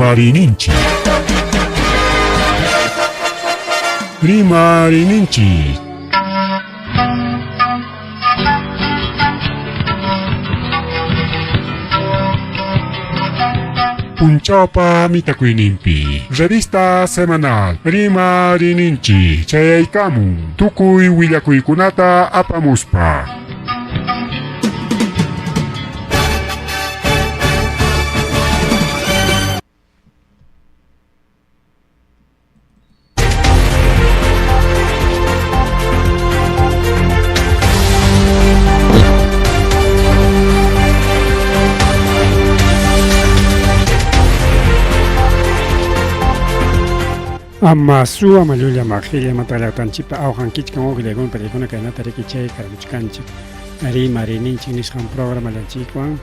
Rimariyninchik. Rimariyninchik. Punchawpa mitakuyninpi revista semanal Rimariyninchik chayaykamun tukuy willakuykunata apamuspa. Ama suwa mallulla maqilla matalaqtanchikpa awqankichkan uqllaykuna pachaykuna kaynata riki chay karamuchkanchik rimarininchik nisqan programallanchikwan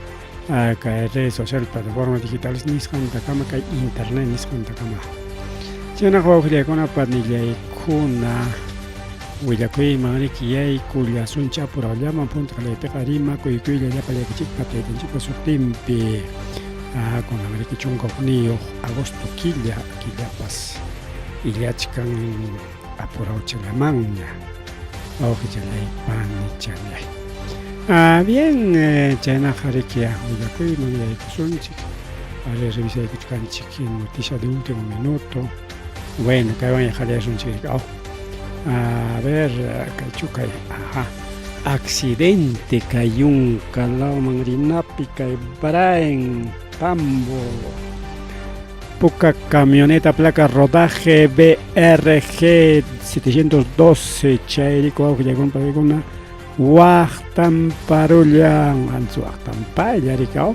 kay redes sociales plataformas digitales nisqantakama kay internet nisqantakama chaynaqa wawqillaykuna panillaykuna willakuyman riki yaykullasunchik apurawllaman punta qallaypiqa rimakuykuylla llapallaykichikpa taytanchikpa sutinpi kunan riki 11 agosto killa killapas illachkan apurawchallamanña wawqichallay panichallay ah, bien eh, chaynaqa riki willakuyman yaykusunchik ari revisaykuchkanchik noticia de último minuto bueno kaywan qallasunchik aw a ver kaychu kay aha accidente kay yunka lawman rinapi kay Braen Tambo Puka camioneta placa rodaje BRG 712 chayriku wawqillakuna paykuna waqtan parullan antsu waqtan paylla rikaw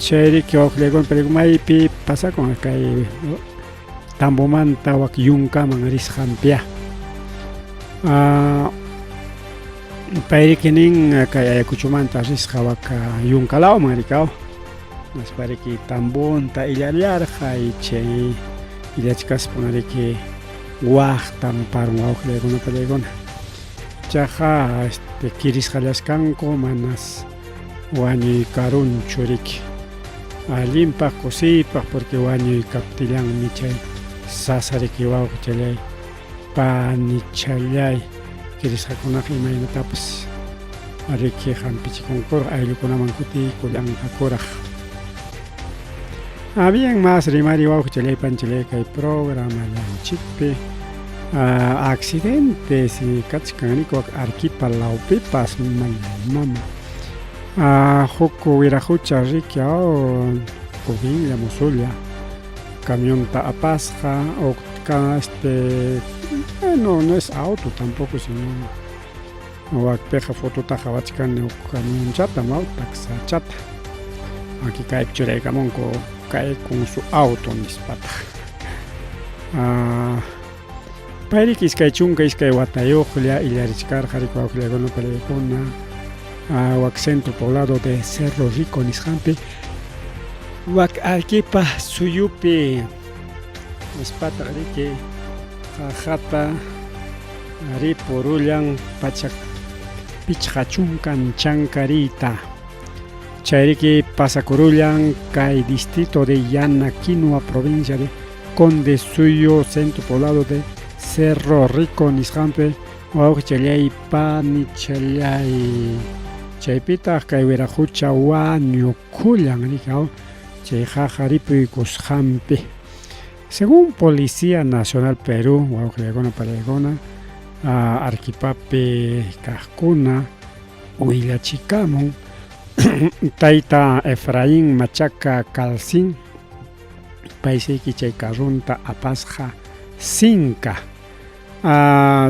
chayriki wawqillakuna paykuna maypi pasakun kay Tambomanta wak yunkaman risqanpiya payriki nin kay Ayacuchomanta risqa wak yunkalawman rikaw Nispa riki tambonta illallarqa y chay illachkaspan riki waqtan parun wawqillaykuna pallaykuna. Ichaqa este kirisqallaskanku manas wañuykarunchu riki. Allinpaq kusiypaq porque wañuykaptillanmi chay sasa riki wawqichallay panichallay kirisqakunaqa imaynatapas riki hampichikunkuraq ayllukunaman kutiykullanqakuraq. Ah, bien, más rimari wawqichallay panchalay kay programallanchikpi ah, accidentes y kachkan riki wak Arequipa lawpipas mama. Ah, huk wiraqucha riki aw jovenlla mozolla camionta apasqa o este bueno no es auto tampoco sino wakpiqa fotota qhawachkani huk camionchata waw taxachata aki kaypi churaykamunku kay con su auto nispataq ah, payriki 22 watayuqlla illarichkarqa riki wawqillakuna pariykuna ah, wak centro poblado de Cerro Rico nisqanpi wak Arequipa suyupi nispataq riki qaqata ripurullan pachak 50 chankariyta chayriki pasakurullan kay distrito de Yanaquinua provincia de Condesuyo centro poblado de Cerro Rico nisqanpi wawqichallay panichallay chaypitaq kay wiraqucha wañukullan riki chay qaqa ripuykusqanpi según Policía Nacional Perú wawqillaykuna panillaykuna Arequipapi kaqkuna willachikamun tayta Efraín Machaca Calcín paysiyki chay carronta apasqa sinka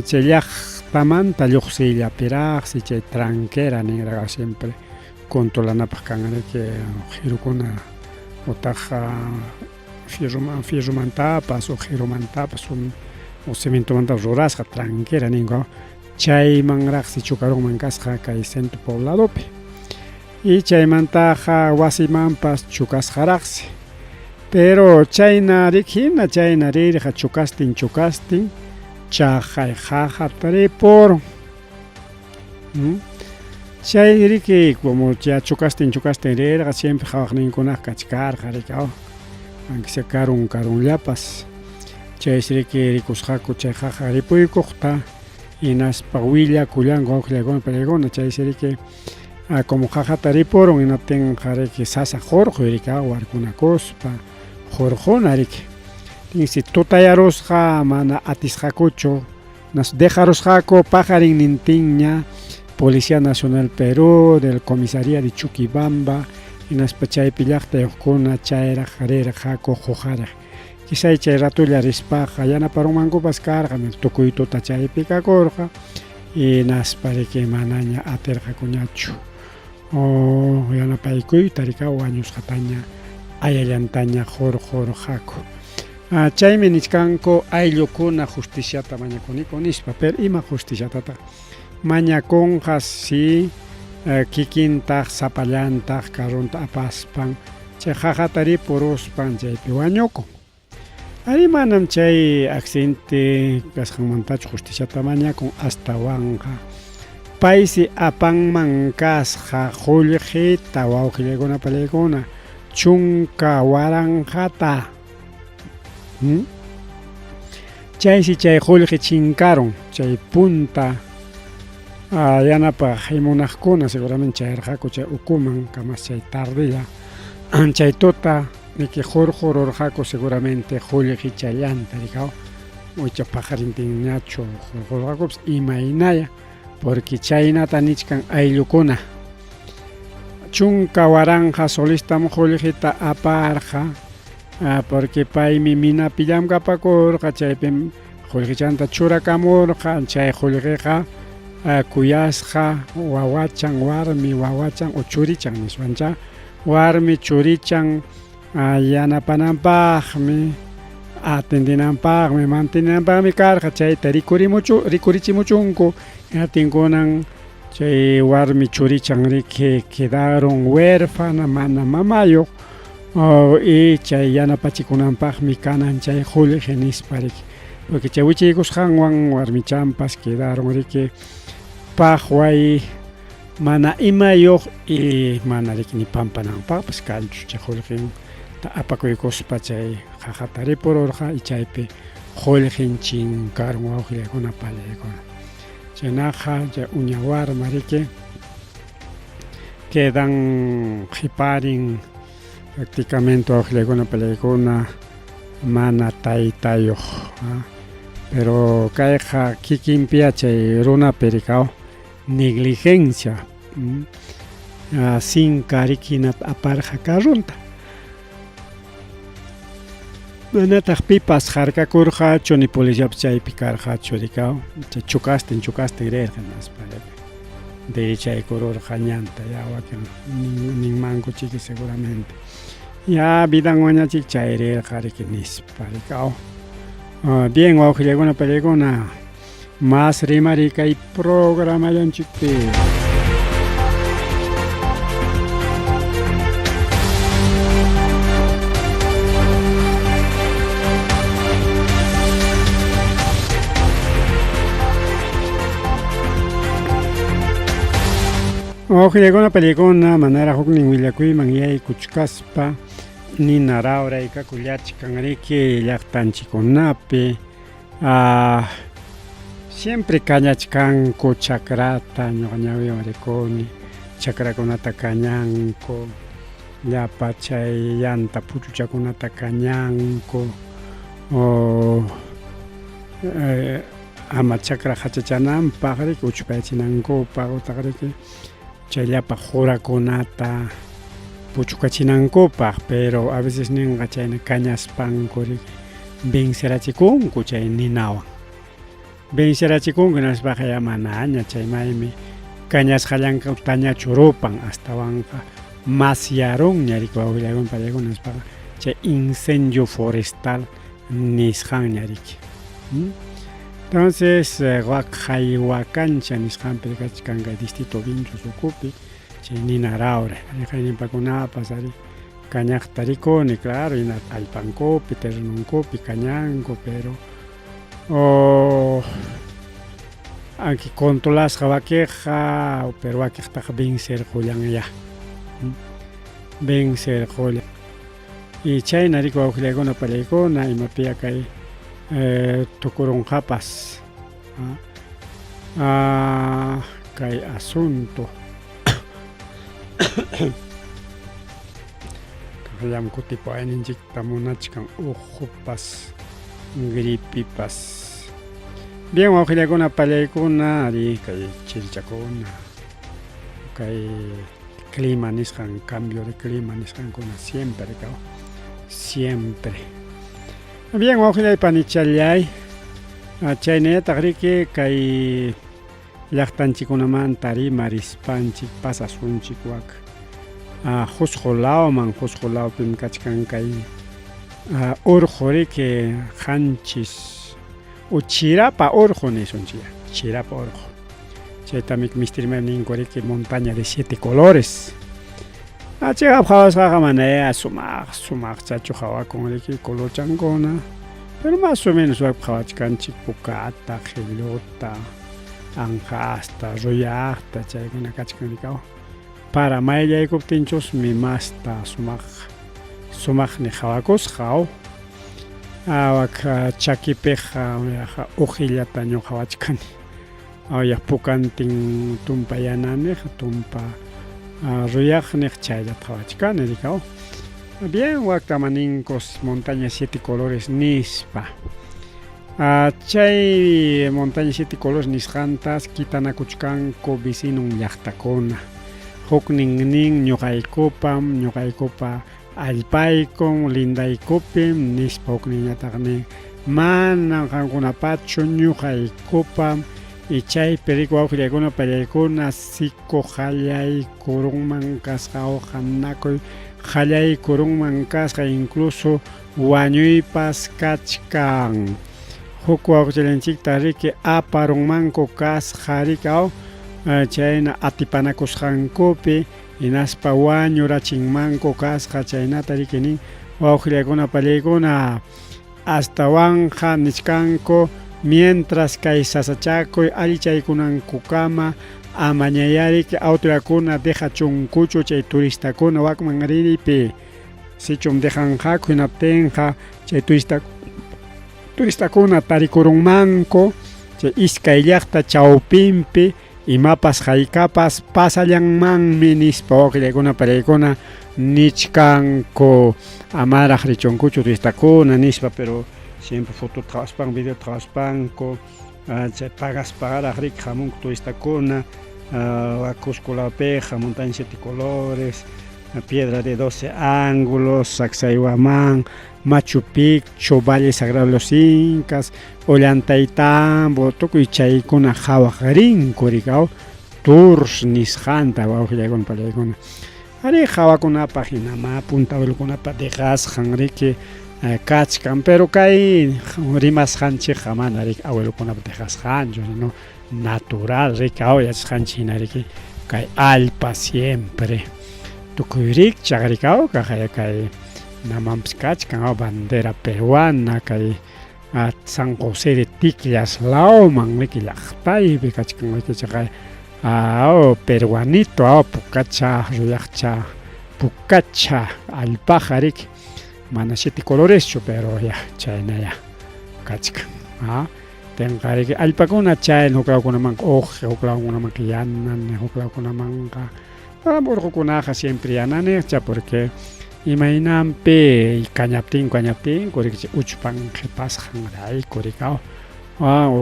chay llaqtamanta lluqsiyllapiraqsi chay tranquera ninraqa siempre controlanapaq kan riki qhirukuna utaq fierromantapas o qirumantapas o cementomantapas rurasqa tranquera ninku chaymanraqsi chukarunman kasqa kay centro pobladopi y chaymantaqa wasimanpas chukasqaraqsi pero chayna riki hina chayna rirqa chukastin chukastin chaqay qaqata ripurun. Chay riki como ya chocastin chocastin rirqa siempre qhawaqninkunaqa kachkarqa riki aw aunque sea karun karunllapas chaysi riki rikusqaku chay qaqa ripuykuqta hinaspa willakullanku wawqillaykuna panaykuna chaysi riki como qaqata ripurun hinaptinqa riki sasa hurquy riki aw warkunakuspa hurquna riki tinsi tutayarusqa mana atisqakuchu Nas dejarusqaku paqarinnintinña Policía Nacional Perú del Comisaría de Chuquibamba hinaspa chaypi llaqtayuqkuna chayraq rirqaku quqariq. Quizay chay ratulla rispaqa yanaparunmankupas karqa tukuy tuta chaypi kakurqa hinaspa riki manaña atirqakuñachu o yanapaykuyta rika wañusqataña ayallantaña hurqurqaku. Chaymi nichkanku ayllukuna justiciata mañakuniku nispa, pero ima justiciatataq mañakunqa si kikintaq sapallantaq carronta apaspan chay qaqata ripuruspan chaypi wañukun. Arí manam chay accidente kasqanmantachu justiciata mañakun astawanqa paysi apanman kasqa qullqita wawqillaykuna panaykuna 10,000ta. Chaysi chay qullqi chinkarun chay punta yanapaq hamunaqkuna seguramente chayarqaku chay ukuman kamas chay tardella chay tuta riki hurqururqaku seguramente qullqichallanta rikaw icha paqarintinñachu hurqurqakupas imaynaya porque chaynata nichkan ayllukuna 10,000 solistam qullqita aparqa porque paymi minapi llamkapakurqa chaypim qullqichanta churakamurqa chay qullqiqa kuyasqa wawachan warmi wawachan o churichan niswancha warmi churichan yanapananpaqmi atendinanpaqmi mantenenanpaqmi karqa chayta rikurichimuchunku hinaptinkunan chay warmi churichan riki quedaron huérfana mana mamayuq y chay yanapachikunanpaqmi kanan chay qullqi nispa riki porque chay wichiykusqanwan warmichanpas quedaron riki paqway mana imayuq y mana riki ni pampananpaqpas kanchu chay qullqinta apakuykuspa chay qaqata ripururqa y chaypi qullqin chinkarun wawqillaykuna panaykuna chaynaqa chay uña warma riki quedan qhiparin prácticamente wawqillaykuna panaykuna mana taytayuq pero kayqa kikinpiya chay runapi rikaw negligencia sinka riki hinata aparqa carronta manataq pipas harkakurqachu ni policiapas chaypi karqachu rikaw chay chocastin chocastin rirqa hinaspa derechaykururqa ñanta ya wakin ninmanku chiki seguramente ya vidanwanñachik chay rirqa riki nispa rikaw bien wawqillaykuna panaykuna Mas rimariy kay programallanchikpi. Wawqillaykuna panaykuna manaraq huknin willakuyman yaykuchkaspa nina rawraykakullachkan riki llaqtanchikkunapi. Siempre kañachkanku chakrata ñuqa ñawiwan rikuni chakrakunata kañanku llapa chay llanta puchuchakunata kañanku o ama chakra hachachananpaq riki uchpayachinankupaq utaq riki chay llapa qurakunata puchukachinankupaq pero a veces ninqa chayna kañaspanku riki vencerachikunku chay ninawan vencerachikunku hinaspaqa ya manaña chay maymi kañasqallankutañachu rupan astawanqa masyarunña riki wawqillaykuna panaykuna nispaqa chay incendio forestal nisqanña riki entonces wak haywakancha nisqanpi kachkan kay distrito Vinchos ukupi chay nina rawray riqayninpakunapas ari kañaqta rikuni claro hina allpankupi terrenonkupi kañanku pero oh, Anki controlasqa wakiqqa, pero wakiqtaqa vencerqullanyá. Vencerqullan. Y chayna riki wawqillaykuna pallaykuna imapiya kay tukurunqapas kay asunto. Kaqllam kutipuwayninchikta munachkan uqupas gripipas. Bien wawqillakuna pallaykuna ari kay chirichakuna kay clima nisqan cambio de clima nisqankuna siempre kaw siempre. Bien wawqillay panichallay chaynallataq riki kay Llaqtanchikkunamanta rimarispanchik pasasunchik wak Qusqu lawman, Qusqu lawpim kachkan kay urqu riki qanchis o chirapa urqu nisunchik ya, chirapa urqu. Chaytam mistirimay ninku riki montaña de siete colores. Chiqap qhawasqaqa manayá sumaq sumaqchachu qhawakun riki colorchankuna, pero más o menos wak qhawachkanchik pukata, qhilluta. Anqasta, ruyaqta chaykuna kachkan rikaw. Para mayllaykuptinchusmi masta sumaq sumaqni qhawakusqa aw. Wak chakipiqa uqillata ñuqawachkani. Awya pukantin tumpa yananiq, tumpa ruyaqniq chayllata qhawachkani rikaw. Bien waktama ninkos montaña siete colores nispa. Chay montaña siete colores nisqantas kitanakuchkanku vecinon llaqtakuna. Huknin nin ñuqaykupam, ñuqaykupa allpaykum, lindaykupim nispa, hukninñataq nin manam qamkunapachu, ñuqaykupam. Y chaypi riki wawqillaykuna pallaykuna siku qallaykurunman kasqa awqanakuy qallaykurunman kasqa incluso wañuypas kachkan. Huk wawqichallanchikta riki aparunmanku kasqa riki aw chayna atipanakusqankupi hinaspa wañurachinmanku kasqa chaynata riki nin wawqillaykuna pallaykuna astawanqa nichkanku mientras kay sasachakuy allichaykunankukama amañayá riki autoridadkuna dejachunkuchu chay turistakuna wakman riypi. Sichum dejanqaku hinaptinqa chay turista turistakuna tarikurunmanku chay iskay llaqta chawpinpi imapas haykapas pasallanmanmi nispa wawqillaykuna pariykuna nichkanku amaraq richunkuchu turistakuna nispa pero siempre fotota qhawaspanku videota qhawaspanku chay pagasparaq riki hamunku turistakuna Cusco lawpiqa montaña siete colores Piedra de 12 ángulos, Sacsayhuamán, Machu Picchu, Valle Sagrado de los Incas, Ollantaytambo, tukuy chaykuna qhawaq rinku rikaw tours nisqanta wawqillaykuna pallaykuna. Arí qhawakunapaq hinamá punta abuelokunapa dejasqan riki kachkan, pero kay rimasqanchikqa mana riki abuelokunapa dejasqanchu, sino natural riki aw yachasqanchik hina riki kay allpa siempre tukuy rikchaq riki aw kay kay namanpas kachkan aw bandera peruana kay San José de Ticllas lawman riki llaqtaypi kachkan riki chaqay aw peruanito aw pukacha ruyaqcha pukacha allpaqa riki mana siete coloreschu pero ya chayna ya kachkan a Tinqariki allpakuna chayna huklawkunamanqa uqi, huklawkunamanqa yanani, huklawkunamanqa urqukunaqa siempre yananiqcha porque imaynanpi kañaptinku kañaptinku riki uchpan qhipasqanrayku riki aw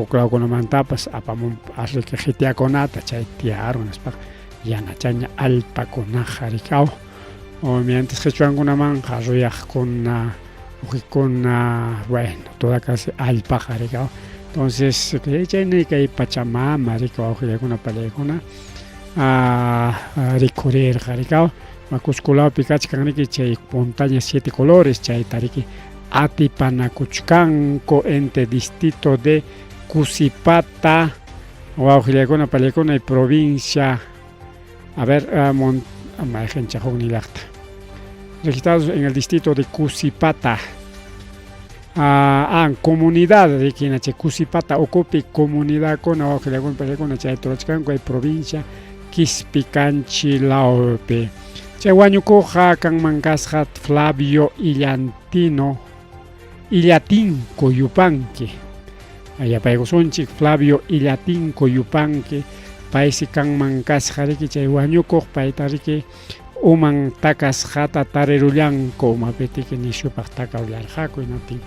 huklawkunamantapas apamun riki qhitiakunata chay tiyarun nispaqa yanachaña allpakunaqa riki aw mientras qhichwankunamanqa ruyaqkuna uqikuna bueno toda casi allpaqa riki aw entonces chayna kay pachamama riki wawqillaykuna pallaykuna rikhurirqa riki aw Cusco lawpi kachkan riki chay montaña siete colores chayta riki atipanakuchkanku entre distrito de Cusipata wawqillaykuna pallaykuna y provincia a ver mayqincha huknin llaqta registrados en el distrito de Cusipata. Ah, comunidad riki hina chay Cusipata ukupi comunidadkuna wawqillakuna panikuna chay turachkanku kay provincia Quispicanchi lawpi. Chay wañukuqqa kanman kasqa Flavio Illantino Illatinco Yupanqui. Yapaykusunchik Flavio Illatinco Yupanqui paysi kanman kasqa riki chay wañukuq payta riki uman takasqata tarirullanku umapitiki nishupaq takarullarqaku hinaptin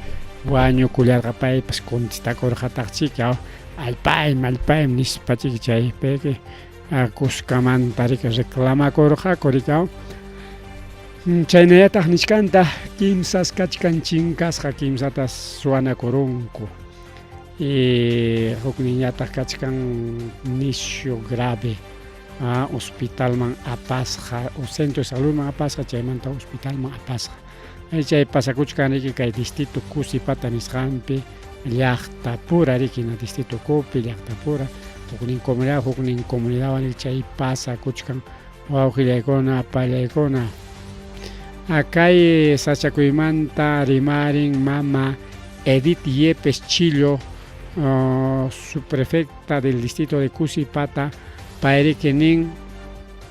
wañukullarqa paypas contestakurqataqchiki allpaymi allpaymi nispa chiki chaypiki kuskamanta riki reclamakurqaku riki chaynallataq nichkanta kimsas kachkan chinkasqa kimsatas suwanakurunku y hukninñataq kachkan nishu grave hospitalman apasqa o centro de saludman apasqa chaymanta hospitalman apasqa chay pasakuchkan riki kay distrito Cusipata nisqanpi llaqtapura riki na distrito Copi llaqtapura huknin comunidad huknin comunidadwan chay pasakuchkan wawqillaykuna pallaykuna kay sachakuymanta rimarin mama Edith Yepes Chillo subprefecta del distrito de Cusipata payriki nin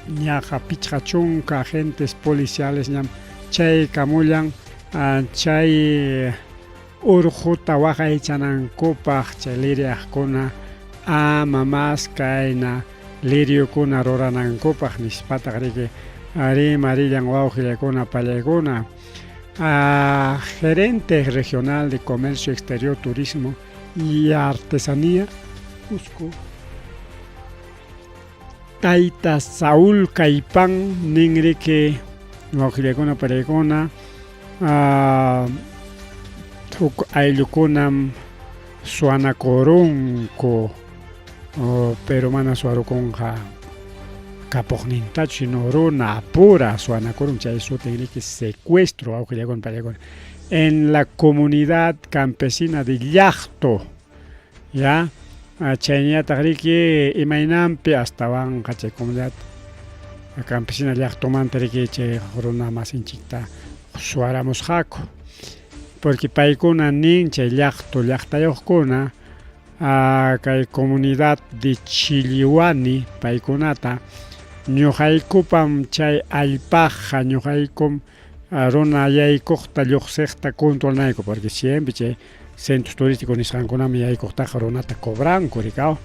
ñaqa pichqa chunka agentes policiales ñam chaykamullan chay urquta waqaychanankupaq chay liriaqkuna ama mas kayna liriokuna ruranankupaq nispataq riki rimarillan wawqillaykuna pallaykuna gerente regional de comercio exterior turismo y artesanía Cusco tayta Saúl Caypan ninriki wawqillaykuna pallaykuna huk ayllukunam suwanakurunku pero mana suwarukunqa kapuqnintachu sino runa apura suwanakurun chay sutin riki secuestro wawqillaykuna pallaykuna en la comunidad campesina de Llaqto ya chayñataq riki imaynanpi astawanqa chay comunidad campesina llaqtomanta riki chay runa masinchikta suwaramusqaku porque paykuna nin chay llaqto llaqtayuqkuna kay comunidad de Chilliwani paykunata ñuqaykupam chay allpaqa ñuqaykum runa yaykuqta lluqsiqta controlanayku porque siempre chay centros turísticos nisqankunaman yaykuqtaqa runata cobranku rikaw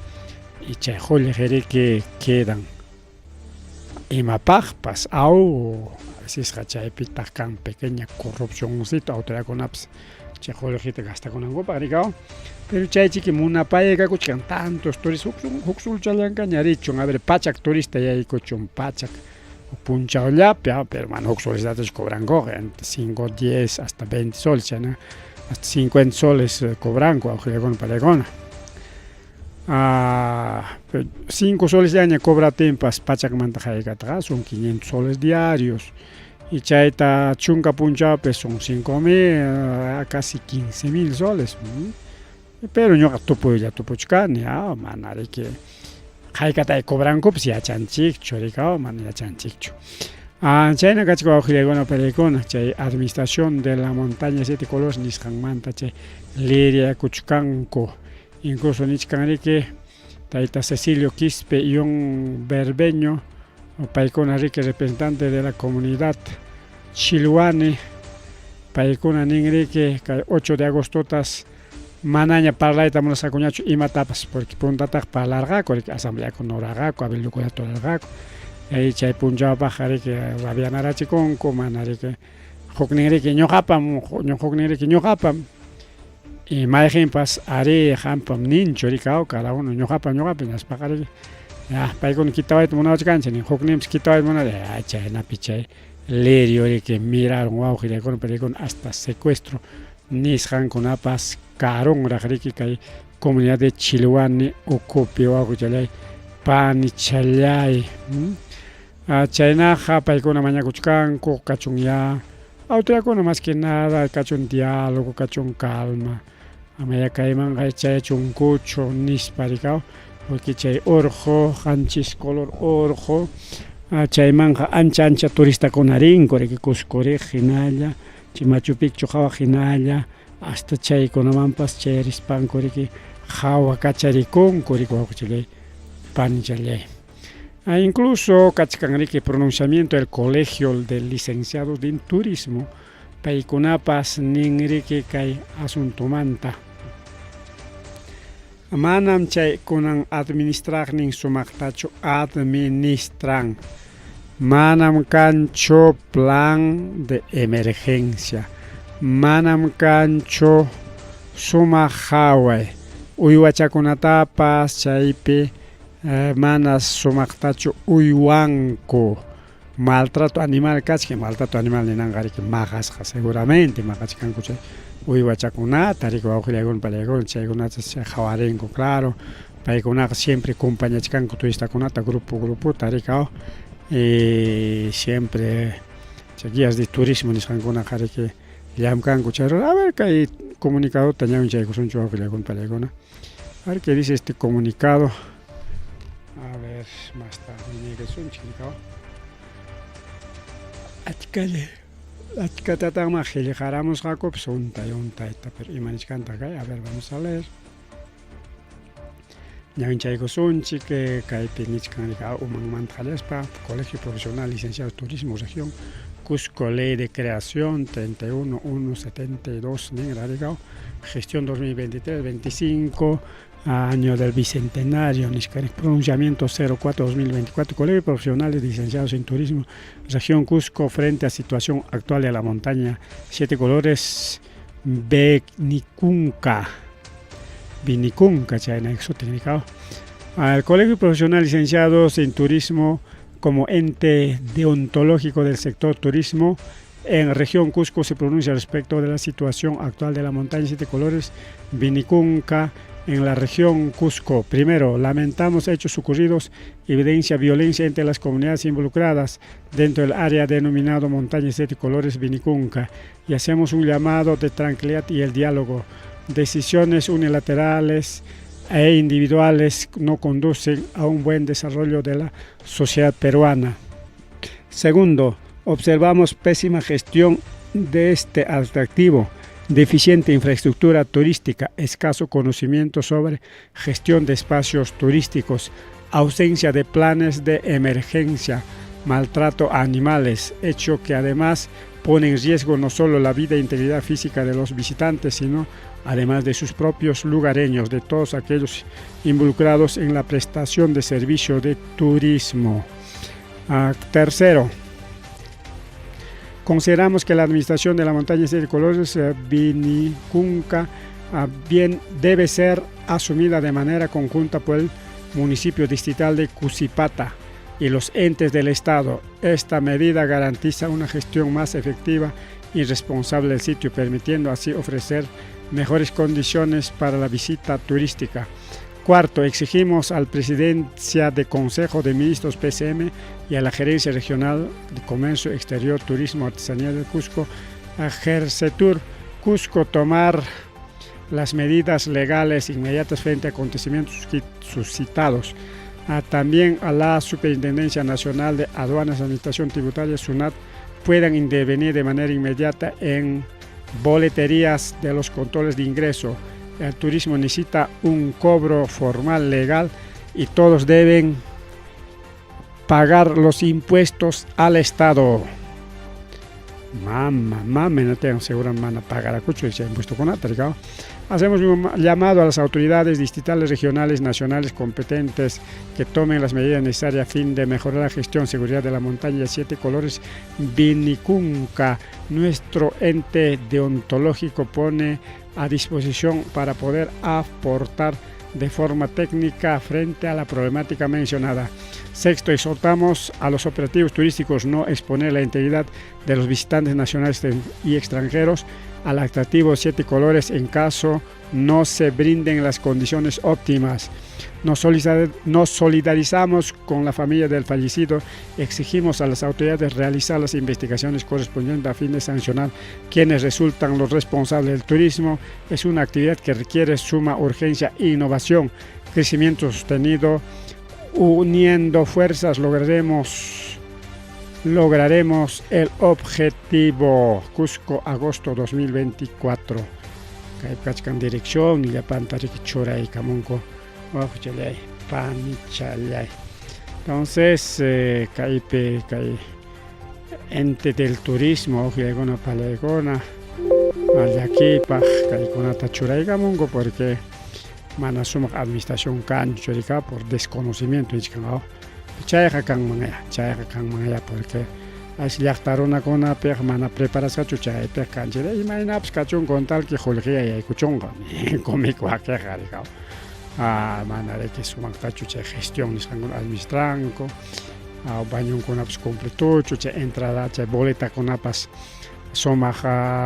y chay qullqi riki quedan imapaqpas aw a vecesqa chaypitaq kan pequeña corrupcioncito autoridadkunapas chay qullqita gastakunankupaq rikaw pero chay chiki munapayaykakuchkan tantos turistas huk sulchallankaña richun a ver pachak turista yaykuchun pachak punchawllapi pero mana huk soleslatachu cobrankuqa entre 5, 10 hasta 20 soles chayna hasta 50 soles cobranku awqillakuna pallaykuna 5 solesllaña cobratinpas pachakmanta haykataqa son 500 soles diarios y chayta chunka punchawpi son 5000 casi 15000 soles pero ñuqa tupuylla tupuchkani mana riki haykata cobrankupas yachanchikchu rikaw mana yachanchikchu chayna kachka wawqillaykuna pallaykuna chay administración de la montaña siete colores nisqanmanta chay liriakuchkanku incluso nichkan riki tayta Cecilio Quispe y un berbeño paykuna riki representante de la comunidad Chilwani paykuna nin riki kay 8 de agostotas manaña parlayta munasqakuñachu imatapas porque puntataq parlarqaku riki asambleakuna rurarqaku cabildokunata rurarqaku chay punchawpaqqa riki rabianarachikunku mana riki huknin riki ñuqapam huknin riki ñuqapam y mayqinpas arí qampam ninchu riki cada uno ñuqapam ñuqapam nispaqa riki ya paykuna kitawayta munawachkanchik nin hukninpas kitawayta munara chaynapi chay lirio riki mirarun wawqillaykuna paykuna hasta secuestro nisqankunapas karunraq riki kay comunidad de Chilwani ukupi wawqichallay panichallay chaynaqa paykuna mañakuchkanku kachun ya autoridadkuna más que nada kachun diálogo kachun calma amaya kaymanqa chayachunkuchu nispa rikaw porque chay urqu qanchis color urqu chaymanqa ancha ancha turistakuna rinku riki Cusco riq hinalla chay Machu Picchu qhawaq hinalla Hasta chaykunamanpas chayarispanku riki qhawakacharikunku riki wawqichallay panichallay. Ah, incluso kachkan riki pronunciamiento del Colegio de Licenciados de Turismo paykunapas nin riki kay asuntomanta. Manam chay kunan administraqnin sumaqtachu administran. Manam kanchu plan de emergencia. Manam kanchu sumaq qhaway. Uywachakunatapas chaypi eh, mana sumaqtachu uywanku. Maltrato animal kachkan, maltrato animal ninanqa riki maqasqa seguramente maqachkanku chay uywachakunata riki wawqillaykuna panillaykuna chaykunata qhawarinku claro paykunaqa siempre compañachkanku turistakunata grupo grupota riki aw y siempre chay guías de turismo nisqankunaqa riki llamkanku chay a ver kay comunicadota ñawinchaykusunchik wawqillaykuna panillaykuna a ver qué dice este comunicado. A ver, más tarde ñaykasunchik rikaw. Achkalla achkatataqma qillqaramusqakupas untay untayta, pero ima nichkantaq kay? A ver, vamos a leer. Ñawinchaykusunchik kaypi nichkan rika umanmanta qallaspa Colegio Profesional Licenciado Turismo Región Cusco Ley de Creación 31172 ninra rikaw Gestión 2023-25 año del Bicentenario, pronunciamiento 04-2024, Colegio de Profesionales Licenciados en Turismo, Región Cusco, frente a situación actual de la montaña, Siete Colores, Vinicunca, Vinicunca, chayna suti Al Colegio de Profesionales Licenciados en Turismo como ente deontológico del sector turismo, en región Cusco se pronuncia respecto de la situación actual de la montaña Siete Colores, Vinicunca, en la región Cusco. Primero, lamentamos hechos ocurridos, evidencia violencia entre las comunidades involucradas dentro del área denominado Montaña Siete Colores Vinicunca y hacemos un llamado de tranquilidad y el diálogo. Decisiones unilaterales e individuales no conducen a un buen desarrollo de la sociedad peruana. Segundo, observamos pésima gestión de este atractivo, deficiente infraestructura turística, escaso conocimiento sobre gestión de espacios turísticos, ausencia de planes de emergencia, maltrato a animales, hecho que además pone en riesgo no solo la vida e integridad física de los visitantes, sino además de sus propios lugareños, de todos aquellos involucrados en la prestación de servicio de turismo. Ah, tercero, consideramos que la administración de la montaña de colores eh, Vinicunca ah, bien debe ser asumida de manera conjunta por el municipio distrital de Cusipata y los entes del Estado. Esta medida garantiza una gestión más efectiva y responsable del sitio, permitiendo así ofrecer mejores condiciones para la visita turística. Cuarto, exigimos al Presidencia de Consejo de Ministros PCM y a la Gerencia Regional de Comercio Exterior, Turismo, Artesanía del Cusco, a Gercetur Cusco, tomar las medidas legales inmediatas frente a acontecimientos suscitados. También a la Superintendencia Nacional de Aduanas y Administración Tributaria, SUNAT, puedan intervenir de manera inmediata en boleterías de los controles de ingreso. El turismo necesita un cobro formal legal y todos deben pagar los impuestos al Estado. Mama, mama, no tengo seguro van a pagar a cucho y impuesto con Hacemos un llamado a las autoridades distritales, regionales, nacionales competentes que tomen las medidas necesarias a fin de mejorar la gestión, seguridad de la montaña Siete Colores Vinicunca. Nuestro ente deontológico pone a disposición para poder aportar de forma técnica frente a la problemática mencionada. Sexto, exhortamos a los operativos turísticos no exponer la integridad de los visitantes nacionales y extranjeros al atractivo Siete Colores en caso no se brinden las condiciones óptimas. Nos solidarizamos con la familia del fallecido, exigimos a las autoridades realizar las investigaciones correspondientes a fin de sancionar quienes resultan los responsables del turismo. Es una actividad que requiere suma urgencia e innovación, crecimiento sostenido. Uniendo fuerzas lograremos lograremos el objetivo. Cusco, agosto 2024. Kaypi kachkan dirección llapanta riki churaykamunku wawqichallay panichallay. Entonces kaypi kay ente del turismo wawqillaykuna panillaykuna llakiypaq kaykunata churaykamunku porque mana sumaq administración kanchu churika por desconocimiento nichkan aw chayqa kanmanyá chayqa kanmanyá porque as llaqta runakunapiq mana preparasqachu chaypiq kanchik imaynapas kachun con tal que qullqiya yaykuchunqa ninkum wakiqa rikaw mana riki sumaqtachu chay gestión nisqankuna administranku bañonkunapas completochu chay entrada chay boletakunapas sumaq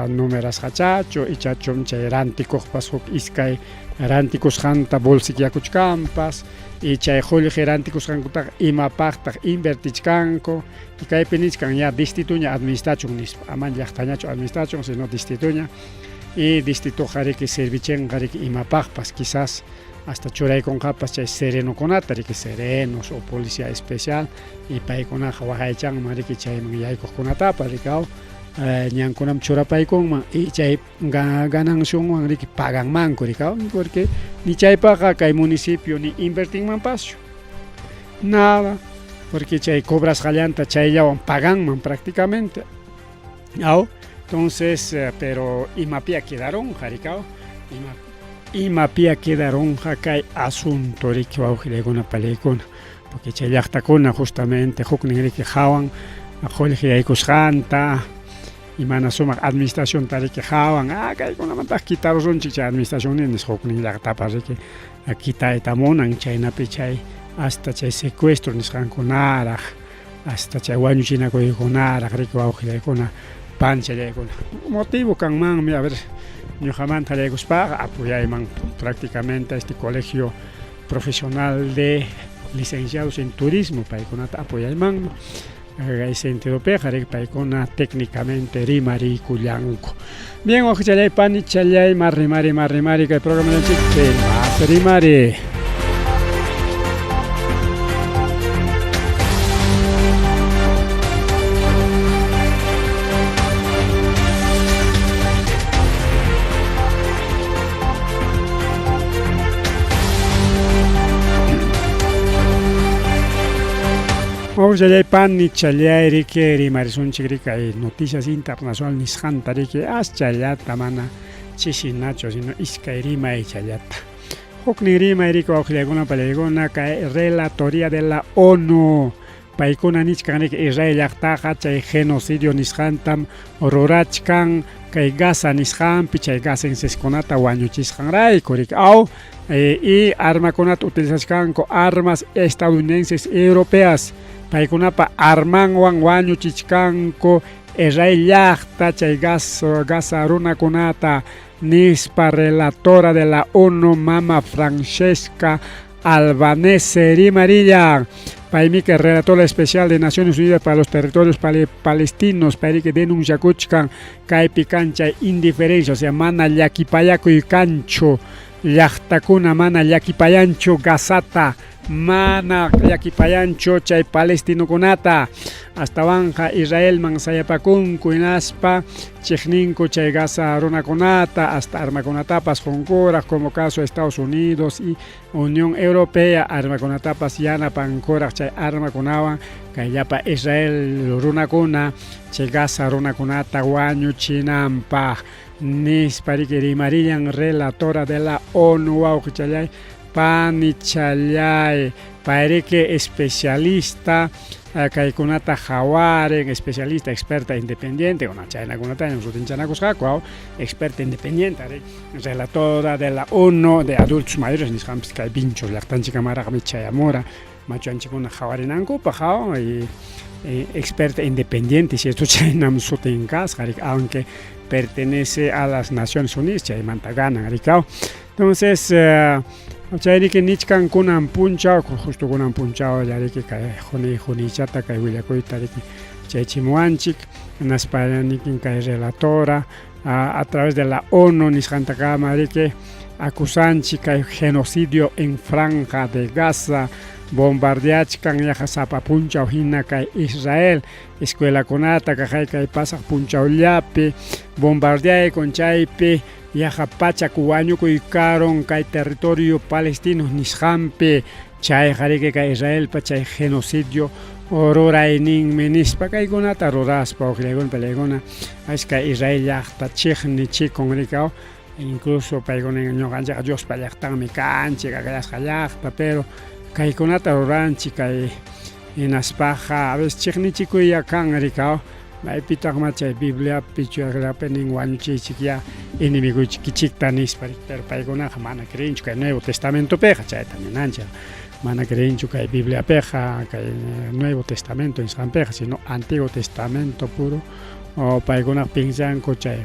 numerasqachachu ichachum chay rantikuqpas huk iskay rantikusqanta bolsillakuchkanpas y chay qullqi rantikusqankutaqa imapaqtaq invertichkanku y kaypi nichkan ya distrituña administrachun nispa ama llaqtañachu administrachun sino distrituña y distrituqa riki servichinqa riki imapaqpas quizás hasta churaykunqapas chay serenokunata riki serenos o policía especial y paykunaqa waqaychanman riki chayman yaykuqkunatapas riki aw ñankunam churapaykunman y chay ganancionwan riki paganmanku riki aw porque ni chaypaqqa kay municipio ni invertinmanpaschu nada porque chay cobrasqallanta chayllawan paganman prácticamente aw entonces pero imapia quedaronqa riki aw ima imapia quedaronqa kay asunto riki wawqillaykuna panillaykuna porque chay llaqtakuna justamente huknin riki hawan qullqi yaykusqanta y mana sumaq administracionta riki hawan kaykunamantaq quitarusunchik chay administración nisqa huknin llaqtapas riki quitayta munan chaynapi chay hasta chay secuestro nisqankunaraq hasta chay wañuchinakuykunaraq riki wawqillaykuna panchallaykuna motivo kanmanmi a ver ñuqamanta llaykuspaqa apoyayman prácticamente este colegio profesional de licenciados en turismo paykunata apoyaymanmi kay sentidopiqa riki paykuna técnicamente rimariykullanku. Bien, wawqichallay panichallay ma rimari ma rimari kay programanchikpi mas rimari. Wawqillay panichallay riki rimarisunchik riki kay noticias internacional nisqanta riki aschallata mana chisinachu sino iskay rimay challata. Huknin rimay riki wawqillaykuna panillaykuna kay relatoría de la ONU paykuna nichkan riki Israel llaqtaqa chay genocidio nisqantam rurachkan kay Gaza nisqanpi chay gazenseskunata wañuchisqanrayku riki aw y armakunata utilizachkanku armas estadounidenses europeas paykunapa armanwan wañuchichkanku Israel llaqta chay Gaza runakunata nispa relatora de la ONU mama Francesca Albanese rimarillan. Paymi kay relatora especial de Naciones Unidas para los Territorios Palestinos payriki denunciakuchkan kaypi kan chay indiferencia, o sea mana llakipayakuy kanchu llaqtakuna mana llakipayanchu Gazata mana llakipayanchu chay palestinokunata astawanqa Israelman sayapakunku hinaspa chiqninku chay Gaza runakunata hasta armakunatapas qunkuraq como caso Estados Unidos y Unión Europea armakunatapas yanapankuraq chay armakunawan kay llapa Israel runakuna chay Gaza runakunata wañuchinanpaq nispa riki rimarillan relatora de la ONU wawqichallay panichallay payriki especialista kaykunata qhawarin especialista experta independiente bueno chaynakunatañam sutinchanakusqaku aw experta independiente relatora de la ONU de adultos mayores nisqanpis kay Vinchos llaqtanchikkamaraqmi chayamura machuanchikkuna qhawarinankupaq aw y experta independiente cierto chaynam sutin kasqa riki aunque pertenece a las Naciones Unidas chaymanta ganan riki aw entonces chayriki nichkan kunan punchaw justo kunan punchaw riki kay junichata kay willakuyta riki chaychimuwanchik hinaspa nikin kay relatora a través de la ONU nisqantakama riki acusanchik kay genocidio en Franja de Gaza bombardeachkan yaqa sapa punchaw hina kay Israel escuelakunata kaqay kay pasaq punchawllapi bombardeaykun chaypi Yaqa pachak wañukuy karun kay territorio palestino nisqanpi, chayqa riki kay Israelpa chay genocidio rurayninmi nispa kaykunata ruraspa waqllaykuna palaykuna ashka Israel llaqta chiqnichikun rikaw incluso paykuna ñuqanchikqa Diospa llaqtanmi kanchik akllasqa llaqta pero kaykunata ruranchik kay hinaspaqa a veces chiqnichikuy kan rikaw maypitaqma chay Bibliapi chuyaqllapi nin wañuchiychikyá enemigoykichikta nispa pero paykunaqa mana creenchu kay Nuevo Testamentopiqa chayta ninanchik mana creenchu kay Bibliapiqa kay Nuevo Testamento nisqanpiqa sino Antiguo Testamento puro o paykunaqa piensanku chay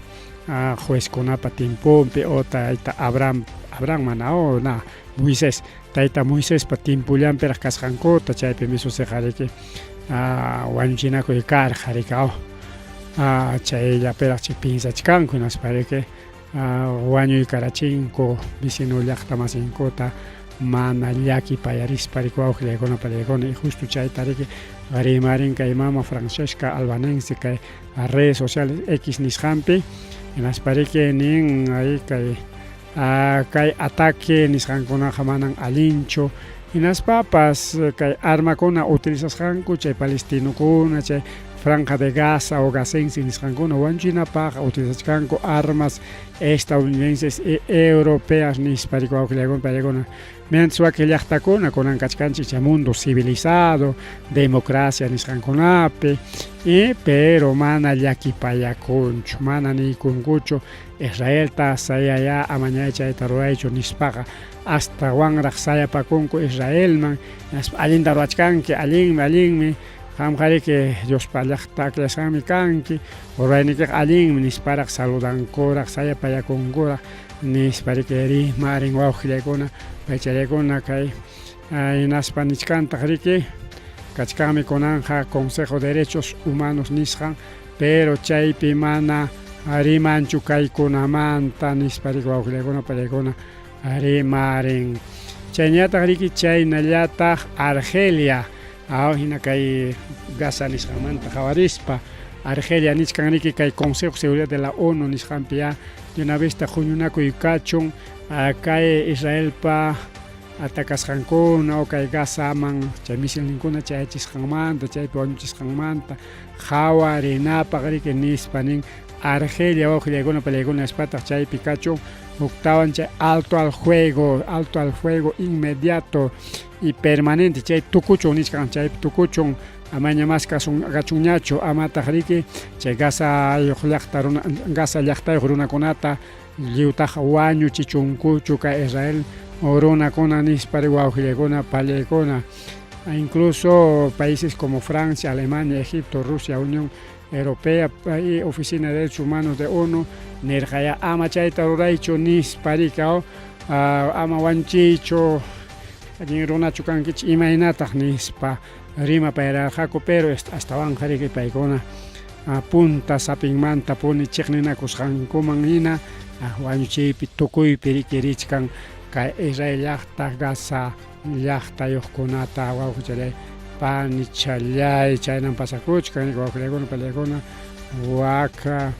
juezkunapa tiemponpi o tayta Abraham Abraham mana o na Moisés tayta Moisespa tiempollanpiraq kasqankuta chaypimi suceqariki wañuchinakuy karqa riki chayllapiraq chay piensachkanku hinaspa riki wañuykarachinku vecino llaqtamasinkuta mana llakipayarispa riki wawqillaykuna panillaykuna y justo chayta riki rimarin kay mama Francesca Albanese kay redes sociales X nisqanpi hinaspa riki nin ahí kay kay ataque nisqankunaqa manan allinchu hinaspapas kay armakuna utilizasqanku chay palestinokuna chay franja de Gaza o gazense nisqankuna wañuchinapaq utilizachkanku armas estadounidenses y europeas nispa riki wawqillaykuna paykuna mientras wakin llaqtakuna kunan kachkanchik chay mundo civilizado democracia nisqankunapi y pero mana llakipayakunchu mana niykunkuchu Israelta sayayá amañay chayta ruraychu nispaqa astawanraq sayapakunku Israelman hinaspa allinta ruwachkanki allinmi allinmi qamqariki Diospa llaqta akllasqanmi kanki ruraynikiqa allinmi nisparaq saludankuraq sayapayakunkuraq nispa riki rimarin wawqillaykuna paychallaykuna kay hinaspa nichkantaq riki kachkanmi kunanqa Consejo de Derechos Humanos nisqan pero chaypi mana rimanchu kaykunamanta nispa riki wawqillaykuna pallaykuna rimarin chayñataq riki chaynallataq Argelia hina kay Gaza nisqanmanta qawarispa Argelia nichkan riki kay Consejo de Seguridad de la ONU nisqanpi ya de una vez huñunakuy kachun kay Israelpa atacasqankuna o kay Gazaman chay misilninkuna chayachisqanmanta chaypi wañuchisqanmanta qawarinapaq riki nispa nin Argelia wawqillaykuna pallaykuna nispataq chaypi kachun huktawan chay alto al juego alto al fuego inmediato y permanente chay tukuchun nichkan chaypi tukuchun amaña mas kachunñachu amataq riki chay Gazayuq llaqta runa Gaza llaqtayuq runakunata lliwtaqa wañuchichunkuchu kay Israel runakuna nispa wawqillaykuna pallaykuna incluso países como Francia, Alemania, Egipto, Rusia, Unión Europea y Oficina de Derechos Humanos de ONU nirqaya ama chayta ruraychu nispa riki ama wañuchiychu allin runachu kankichik imaynataq nispa rimapayarqaku pero astawanqa riki paykuna punta sapinmanta puni chiqninakusqankuman hina wañuchiypi tukuypi riki richkan kay Israel llaqta Gaza llaqtayuqkunata wawqichalay panichalay chaynan pasakuchkan wawqillaykuna pallaykuna waka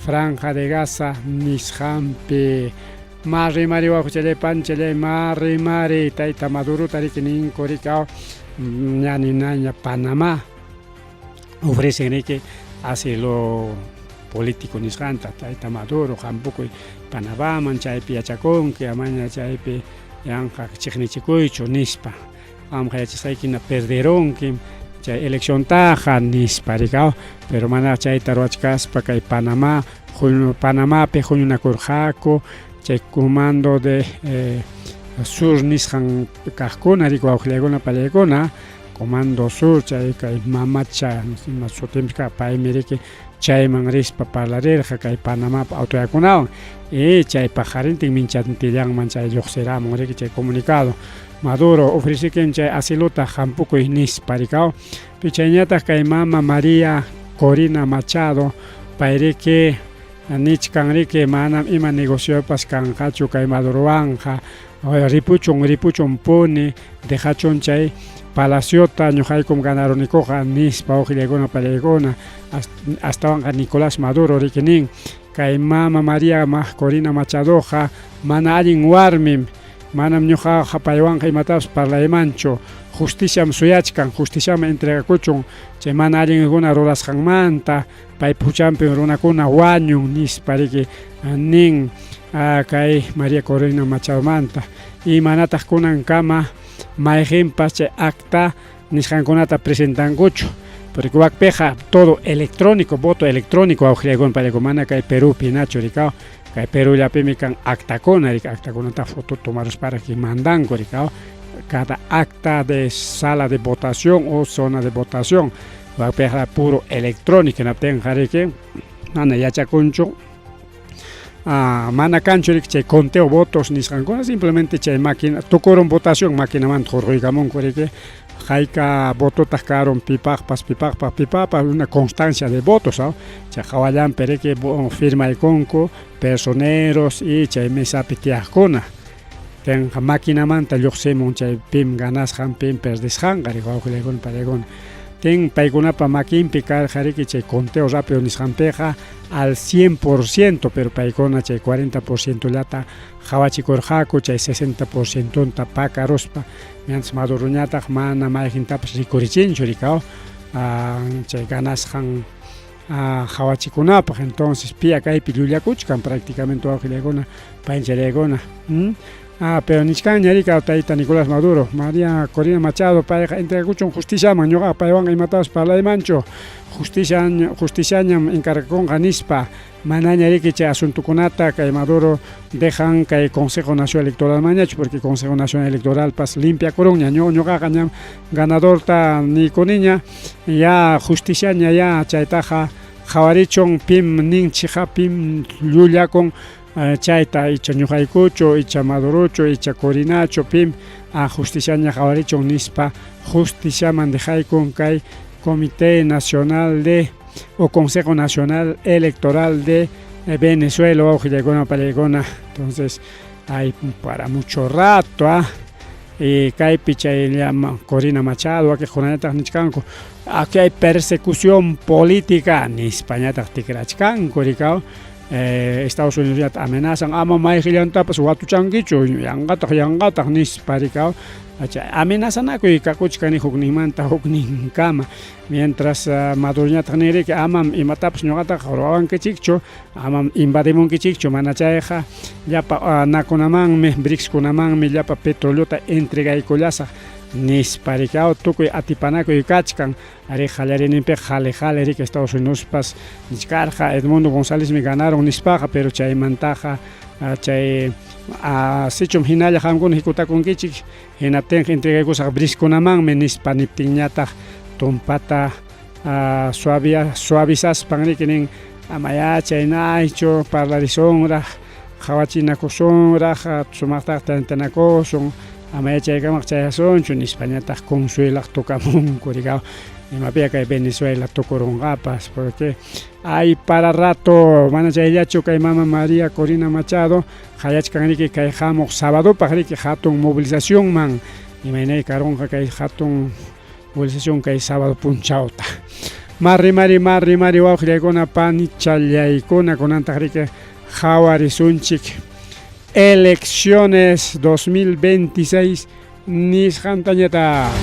franja de Gaza nisqanpi ma rimari wawqichalay panichalay ma rimari tayta Madurota riki ninku riki ña ninaña Panamá ofrecen riki asilo político nisqanta tayta Maduro hampukuy Panamaman chaypi yachakunki amaña chaypi yanqa chiqnichikuychu nispa qamqa yachasqaykina perderunki chay elecciontaqa nispa rikaw pero mana chayta ruwachkaspa kay Panamá Panamapi huñunakurqaku chay comando de sur nisqan kaqkuna riki wawqillaykuna pallaykuna comando sur chay kay mamacha ima sutinpi kaq paymi riki chayman rispa parlarirqa kay Panamapa autoridadkunawan y chay paqarintin minchantillanman chay lluqsiramun riki chay comunicado Maduro ofrecikin chay asilota hampukuy nispa rikaw chayñataq kay mama María Corina Machado payriki nichkan riki manam ima negociopas kanqachu kay Madurowanqa ripuchun ripuchun puni dejachun chay palaciota ñuqaykum ganarunikuqa nispa wawqillaykuna pallaykuna astawanqa Nicolás Maduro riki nin. Kay mama María Corina Machadoqa mana allin warmim, manam ñuqaqa paywanqa imatapas parlaymanchu, justiciam suyachkan, justiciaman entregakuchun chay mana allinkuna rurasqanmanta, paypa huchanpim runakuna wañun nispa riki nin kay María Corina Machadomanta. Y manataq kunankama mayqinpas chay acta nisqankunata presentankuchu, porque wakpiqa todo electrónico, voto electrónico wawqillaykuna pallaykuna, mana kay Perúpi hinachu rikaw, kay Perúllapimi kan actakuna rika, actakunata foto tomarusparaq mandanku rikaw, cada acta de sala de votación o zona de votación, wakpiqa puro electrónico hinaptinqa riki mana yachakunchu. Mana kanchu riki chay conteo votos nisqankuna, simplemente chay máquina tukurun votación maquinamanta hurquykamunku riki, hayka vototaq karun pipaqpas pipaqpas pipaqpas, una constancia de votos, ¿no? Chay hawallanpi riki firmaykunku personeros y chay mesapi tiyaqkuna, tenqa maquinamanta lluqsimun chay pim ganasqan pim perdisqanqa riki wawqillaykuna panaykuna. Ten paykunapa makinpi karqa riki chay conteo rápido nisqanpiqa al 100%, pero paykuna chay 40% llata qawachikurqaku, chay 60%nta pakaruspa, mientras Maduroñataq mana mayqintapas rikurichinchu rikaw chay ganasqan qawachikunapaq. Entonces piya kaypi llullakuchkan prácticamente wawqillaykuna panchalaykuna. Pero nichkanña rika tayta Nicolás Maduro, María Corina Machado payqa entregakuchun justiciaman, ñuqaqa paywanqa imatapas parlaymanchu, justiciañam encargakunqa nispa, manaña riki chay asuntokunata kay Maduro dejan kay Consejo Nacional Electoral mañachu, porque Consejo Nacional Electoral pas limpiakurunña, ñuqaqa ñam ganadorta niykuniña, ya justiciaña ya chaytaqa qhawarichun pim ninchikqa pim llullakun chayta icha ñuqaykuchu icha Madurochu icha Corinachu pim justiciaña qhawarichun nispa justiciaman dejaykun kay Comité Nacional de o Consejo Nacional Electoral de Venezuela wawqillaykuna pallaykuna. Entonces hay para mucho rato y kaypi chay llama Corina Machado wakiqkunañataq nichkanku aquí hay persecución política nispañataq tikrachkanku rikaw. Estados Unidos ya amenazan ama mayqillantapas watuchankichu yanqataq yanqataq nispa rikaw, amenazanakuy kakuchkani hukninmanta hukninkama, mientras Maduroñataq nin riki amam imatapas ñuqataqa ruwawankichikchu, amam invadimunkichikchu, mana chayqa llapa nakunamanmi BRICSkunamanmi llapa petroleota entregaykullasaq nispa rikaw, tukuy atipanakuy kachkan. Ari qallariyninpiqa jale jale riki Estados Unidospas nichkarqa Edmundo Gonzalezmi ganaron nispaqa, pero chaymantaqa chay sichum hinalla qamkuna hikutakunkichik hinaptinqa entregaykusaq BRICSkunamanmi nispa niptinñataq tumpata suavizaspan riki nin amaya chaynaychu parlarisunraq qhawachinakusunraq sumaqtaqa tantanakusun amaya chaykamaq chayasunchu nispañataq consuelaq tukamunku rikaw. Imapiya kay Venezuela tukurunqapas, porque hay para rato, mana chayllachu kay mama María Corina Machado qayachkan riki kay hamuq sabadopaq riki hatun movilizacionman, imaynay karunqa kay hatun movilización kay sábado punchawta. Marri mari marri mari wawqillaykuna panichallaykuna kunantaq riki qhawarisunchik elecciones 2026 nisqantañataq.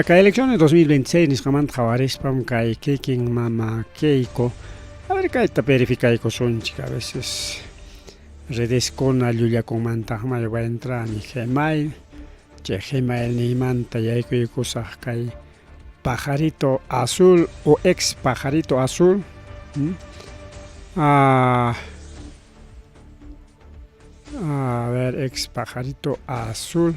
Kay elecciones 2026 nisqamanta qhawarispam kay kikin mama Keiko, a ver kayta verificaykusunchik, a veces redeskuna llullakunmantaqmi voy a entrar a mi Gmail, chay Gmail niymanta yaykuykusaq kay pajarito azul o ex pajarito azul. A ver, ex pajarito azul.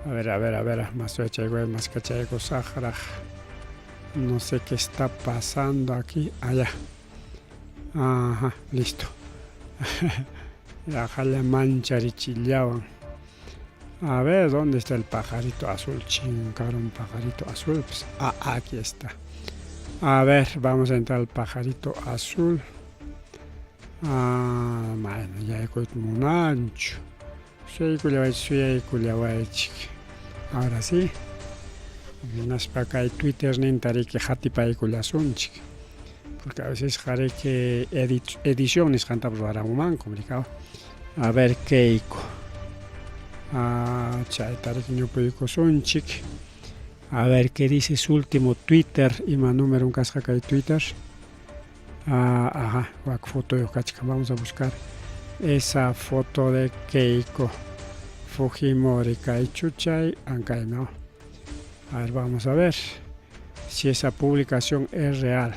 A ver, a ver, a ver, más más cachaykusaqraq. No sé qué está pasando aquí. Allá. Ajá, listo. Yaqalla mancharichillawan. A ver, ¿dónde está el pajarito azul? Chincaron pajarito azul. Pues, ah, aquí está. A ver, vamos a entrar al pajarito azul. Ah, bueno, yaykuyta munanchu. Suyaykullawaychik, suyaykullawaychik. Ahora sí. Hinaspa kay Twitterninta riki hatipaykullasunchik. Porque a veces riki edición nisqantapas ruwaramunmanku, rikaw. A ver, Keiko. Ah, chayta riki ñupuykusunchik. A ver, ¿qué dice su último Twitter? Ima número kasqa kay Twitter? Ah, ajá, wak fotoyuq kachkan. Vamos a buscar esa foto de Keiko Fujimori. Kaychuchay, ankay, no. A ver, vamos a ver si esa publicación es real.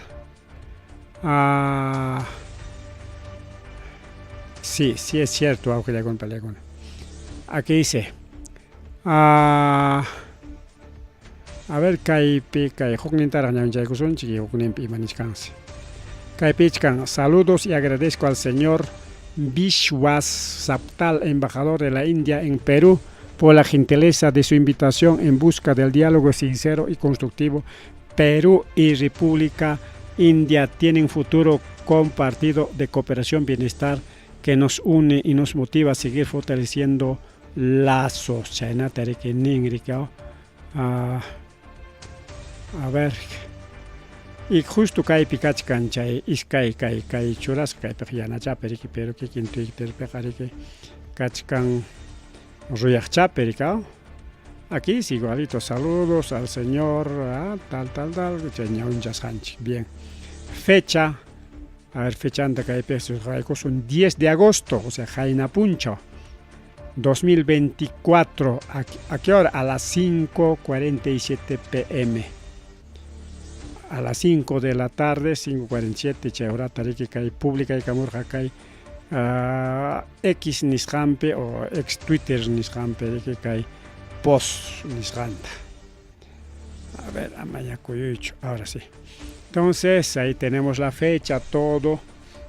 Ah, sí, sí es cierto, Aquí dice, ah, a ver, kaypi, kay huknintaraq ñawinchaykusunchik hukninpi ima nichkansi. Kaypi nichkan, saludos y agradezco al señor Vishwas Saptal, embajador de la India en Perú, por la gentileza de su invitación en busca del diálogo sincero y constructivo. Perú y República India tienen futuro compartido de cooperación, bienestar que nos une y nos motiva a seguir fortaleciendo lazos. Chaynata riki nin riki, ah, a ver, y justo kaypi kachkan chay iskay kay kay churasqa kaypiqa yanachapi riki, pero kikin Twitterpiqa riki kachkan ruyaqchapi riki. Aquí es igualito, saludos al señor, ah, tal, tal, tal, chay ñawinchasqanchik. Bien. Fecha, a ver, fechanta kaypi son 10 de agosto, o sea, qayna punchaw, 2024, ¿a qué hora? A las 5:47 pm. A las 5 de la tarde, 5:47, chay horata riki kay publicaykamurqa kay X nisqanpi o ex Twitter nisqanpi riki kay post nisqanta. A ver, amaya kuyuychu, ahora sí. Entonces, ahí tenemos la fecha, todo.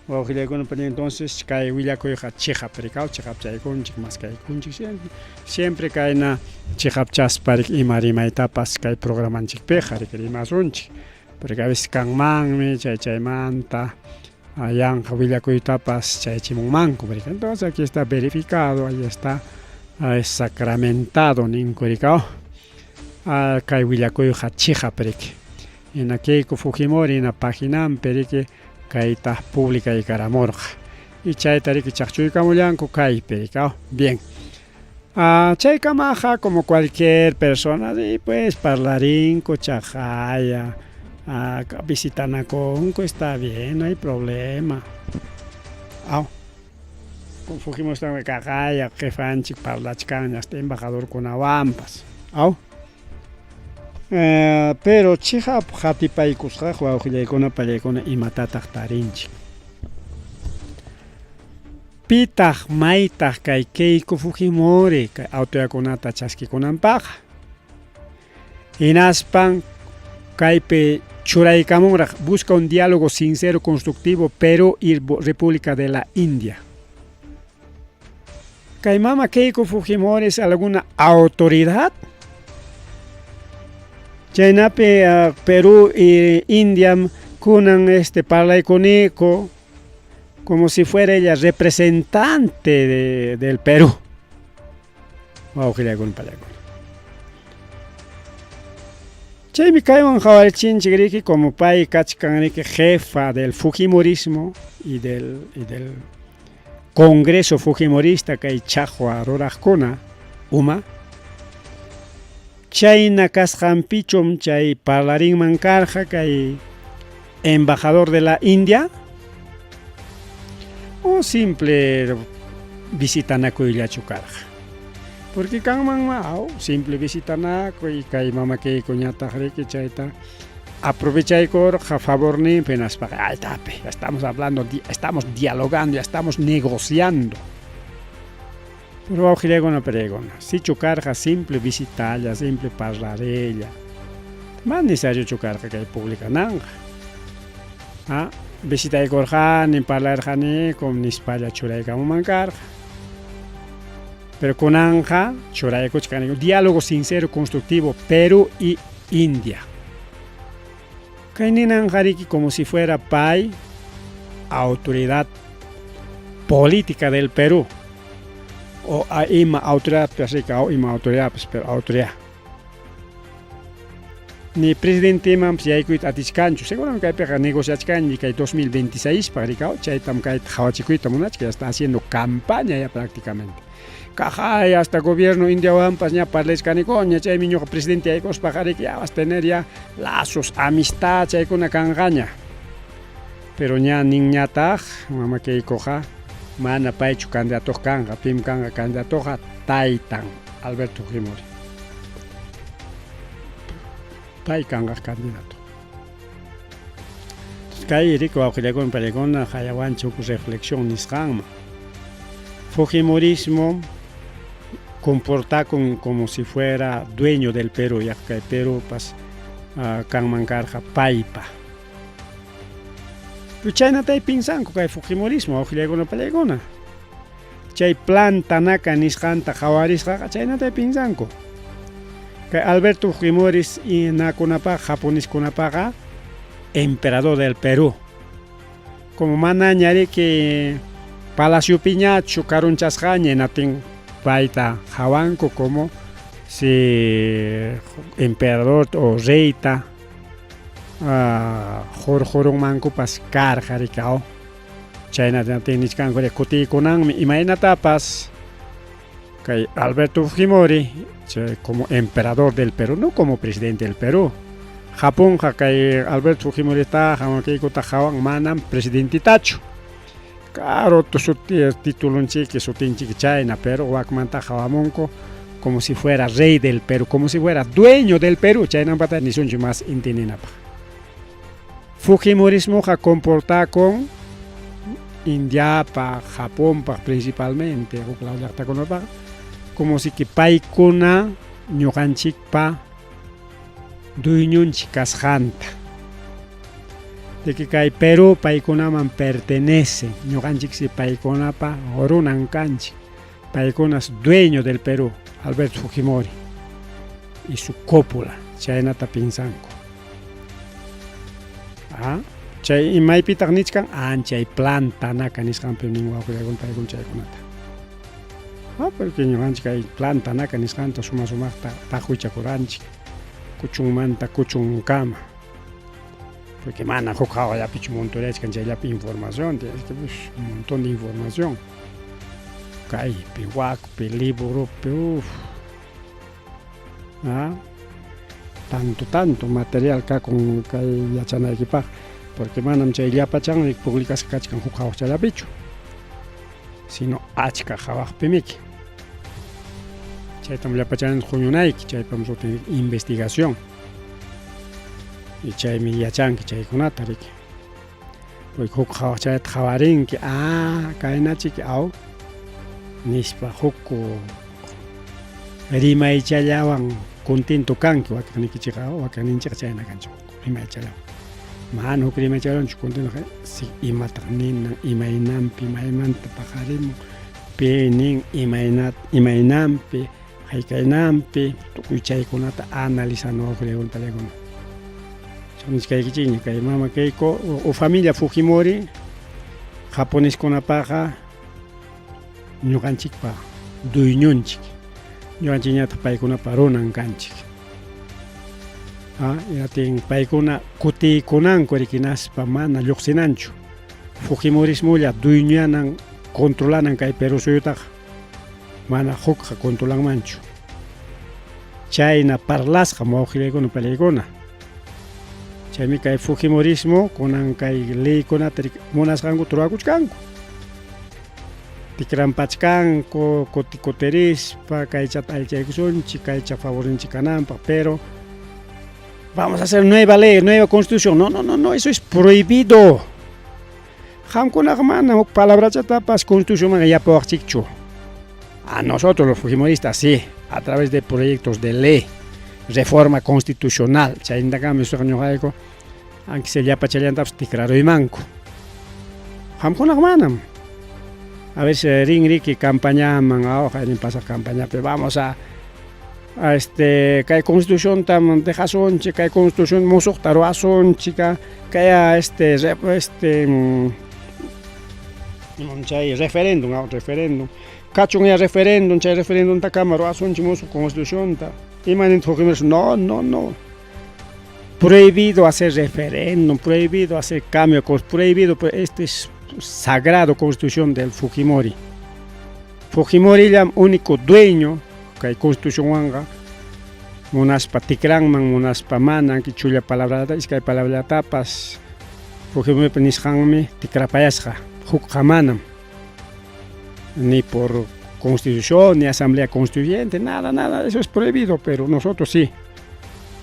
Entonces, kay willakuyqa chiqap rikaw, chiqapchaykunchik, maskaykunchik, siempre, siempre kayna chiqapchaspa ima rimaytapas kay programanchikpiqa riki rimasunchik. Porque a veces kanmanmi chay chaymanta yanqa willakuytapas chayachimunmanku. Entonces aquí está verificado, ahí está sacramentado ninku rikaw. Kay willakuyqa chiqap riki. Hina Keiko Fujimori hina paginanpi riki kayta publicaykaramurqa. Y chayta riki chaqchuykamullanku kaypi rikaw. Bien. Chaykamaqa como cualquier persona, y pues parlarinku, chaqaya, visitanakunku, está bien, no hay problema. Aw. Fujimori kaqaya jefanchik parlachkanña hasta embajadorkunawanpas. Aw. Pero chiqap hatipaykusqaq wawqillaykuna pallaykuna imatataq tarinchik. Pitaq maytaq kay Keiko Fujimori kay autoridadkunata chaskikunanpaqqa. Hinaspan kaypi churaykamunraq busca un diálogo sincero, constructivo, Perú y República de la India. Kay mama Keiko Fujimori es alguna autoridad? Chaynapi Perú y India kunan parlaykuniko como si fuera ella representante del Perú. Wawqillaykuna pallaykuna. Chaymi kaywan qawarichinchik riki como pay kachkan riki jefa del fujimorismo y del Congreso Fujimorista kay chaqwa ruraqkuna uma. Chayna kasqanpichum chay parlarinman karqa kay embajador de la India o simple visitanakuyllachu karqa. Porque kanman simple visitanakuy kay mama Keikoñataq riki chayta aprovechaykurqa favorninpi hinaspaqa ay tapi, ya estamos hablando, estamos dialogando, ya estamos negociando. Pero wawqillaykuna pariykuna, sichu karqa simple visitalla, simple parlarilla. Mana necesario karqa kay publicananqa. Ah, visitaykurqani, parlarqanikum nispalla churaykamunman karqa. Pero kunanqa churaykuchkan diálogo sincero constructivo Perú y India. Kay ninanqa como si fuera pay autoridad política del Perú o ima autoridad o ima autoridad pero autoridad ni presidentemanpas yaykuyta atichkanchu seguramente kaypiqa negociachkanña kay 2026 paq rikaw chaytam kayta qhawachikuyta munachka ya está haciendo campaña ya prácticamente kajay hasta gobierno indiawanpas ña parlachkanikuña chaymi ñuqa presidente yaykuspaqa riki ya vas tener ya lazos amistad chaykuna kanqaña pero ña ninñataq mama Keikoqa mana paychu candidatoq kanqa pim kanqa candidatoqa taytan Alberto Fujimori pay kanqa candidato kay riki wawqillakuna paykuna hayawanchik huk reflexión nisqanman Fujimorismo comportakun como si fuera dueño del Perú yaq kay Perúpas kanman karqa paypa chaynatay pinsanku kay Fujimorismo wawqillakuna pallaykuna chay plan Tanaka nisqanta qhawarisqaqa chaynatay pinsanku kay Alberto Fujimori inakunapaq japoneskunapaqa emperador del Perú como manaña riki palaciopiñachu karunchasqaña hinaptin payta qhawanku como si emperador o reyta hurqurunmankupas karqa riki aw chaynata nichkanku kutiykunanmi imaynatapas kay Alberto Fujimori como emperador del Perú no como presidente del Perú Japonqa kay Alberto Fujimorita hamakaykuta qhawan manam presidentitachu claro titulonchiki sutinchiki chayna pero wakmanta qhawamunku como si fuera rey del Perú como si fuera dueño del Perú chaynampata nisunchik mas intinинapaq Fujimorismoqa comportakun Indiapaq Japonpaq principalmente huk law llaqtakunapaq como si que paykuna ñuqanchikpa dueñonchik kasqanta de que kay Perú paykunaman pertenece ñuqanchiksi paykunapa runan kanchik paykunas dueño del Perú Alberto Fujimori y su cópula chaynata pinsanku ah chay imaypitaq nichkan anchay plan Tanaka nisqanpi nin wawqillakuna paykuna chaykunata ah porque ñuqanchik kay plan Tanaka nisqanta suma sumaqta taqwichakuranchik kuchunmanta kuchunkama porque mana huk hawallapichu montoreachkan chayllapi información tienes que pues, un montón de información kaypi wakpi libropi uf ah tanto tanto material kakun kay yachanaykipaq porque manam chay llapachanmi publicasqa kachkan huk hawchallapichu sino achka hawaqpimiki chaytam llapachan huñunayki chaypam sutin investigación y chaymi yachanki chaykunata riki porque huk hawachayta qhawarinki ah kaynachiki aw nispa huk rimaychallawan contento kanki wakiqnikichikqa wakiqninchikqa chayna kanchik rimaychallawan mana huk rimaychallawanchu contento si imataq ninan imaynanpi maymanta paqarimun pi nin imayna imaynanpi haykaynanpi tukuy chaykunata analizana wawqillakuna nichkaykichikña kay mama Keiko o familia Fujimori japoneskunapaqa ñuqanchikpa dueñonchik ñuqanchikñataq paykunapa runan kanchik ah hinaptin paykuna kutiykunanku rikinaspa mana lluqsinanchu Fujimorismolla dueñanan controlanan kay Perú suyutaqa mana hukqa controlanmanchu chayna parlasqa wawqillaykuna palaykuna chaymi kay Fujimorismo kunan kay leykunata munasqankuta rurakuchkanku tikranpachkanku kuti kutirispa kaychata allichaykusunchik kaycha favorninchik kananpaq pero vamos a hacer nueva ley nueva constitución no no no no eso es prohibido qamkunaqa mana huk palabrachatapas constitucionman yapawaqchikchu a nosotros los fujimoristas sí a través de proyectos de ley reforma constitucional chayntakami ñuqayku aunque se llapachallantapas tikraruymanku qamkunaqa manam. A veces rin riki campañaman, awqa pasaq campañapi vamos a este kay constituciontam dejasunchik, kay constitución musuqta ruwasunchik, kay este este chay referéndum, referéndum. Kachun ya referéndum, chay referéndumtakama ruwasunchik musuq constitucionta. Imanintaq huk no, no, no. Prohibido hacer referéndum, prohibido hacer cambio, prohibido, este es sagrado constitución del Fujimori. Fujimori llam único dueño kay constitucionwanqa munaspa tikranman, munaspa mana, chulla palabrata, iskay palabratapas Fujimoripa nisqanmi tikrapayasqa, hukqa manam. Ni por constitución, ni asamblea constituyente, nada, nada, eso es prohibido, pero nosotros sí.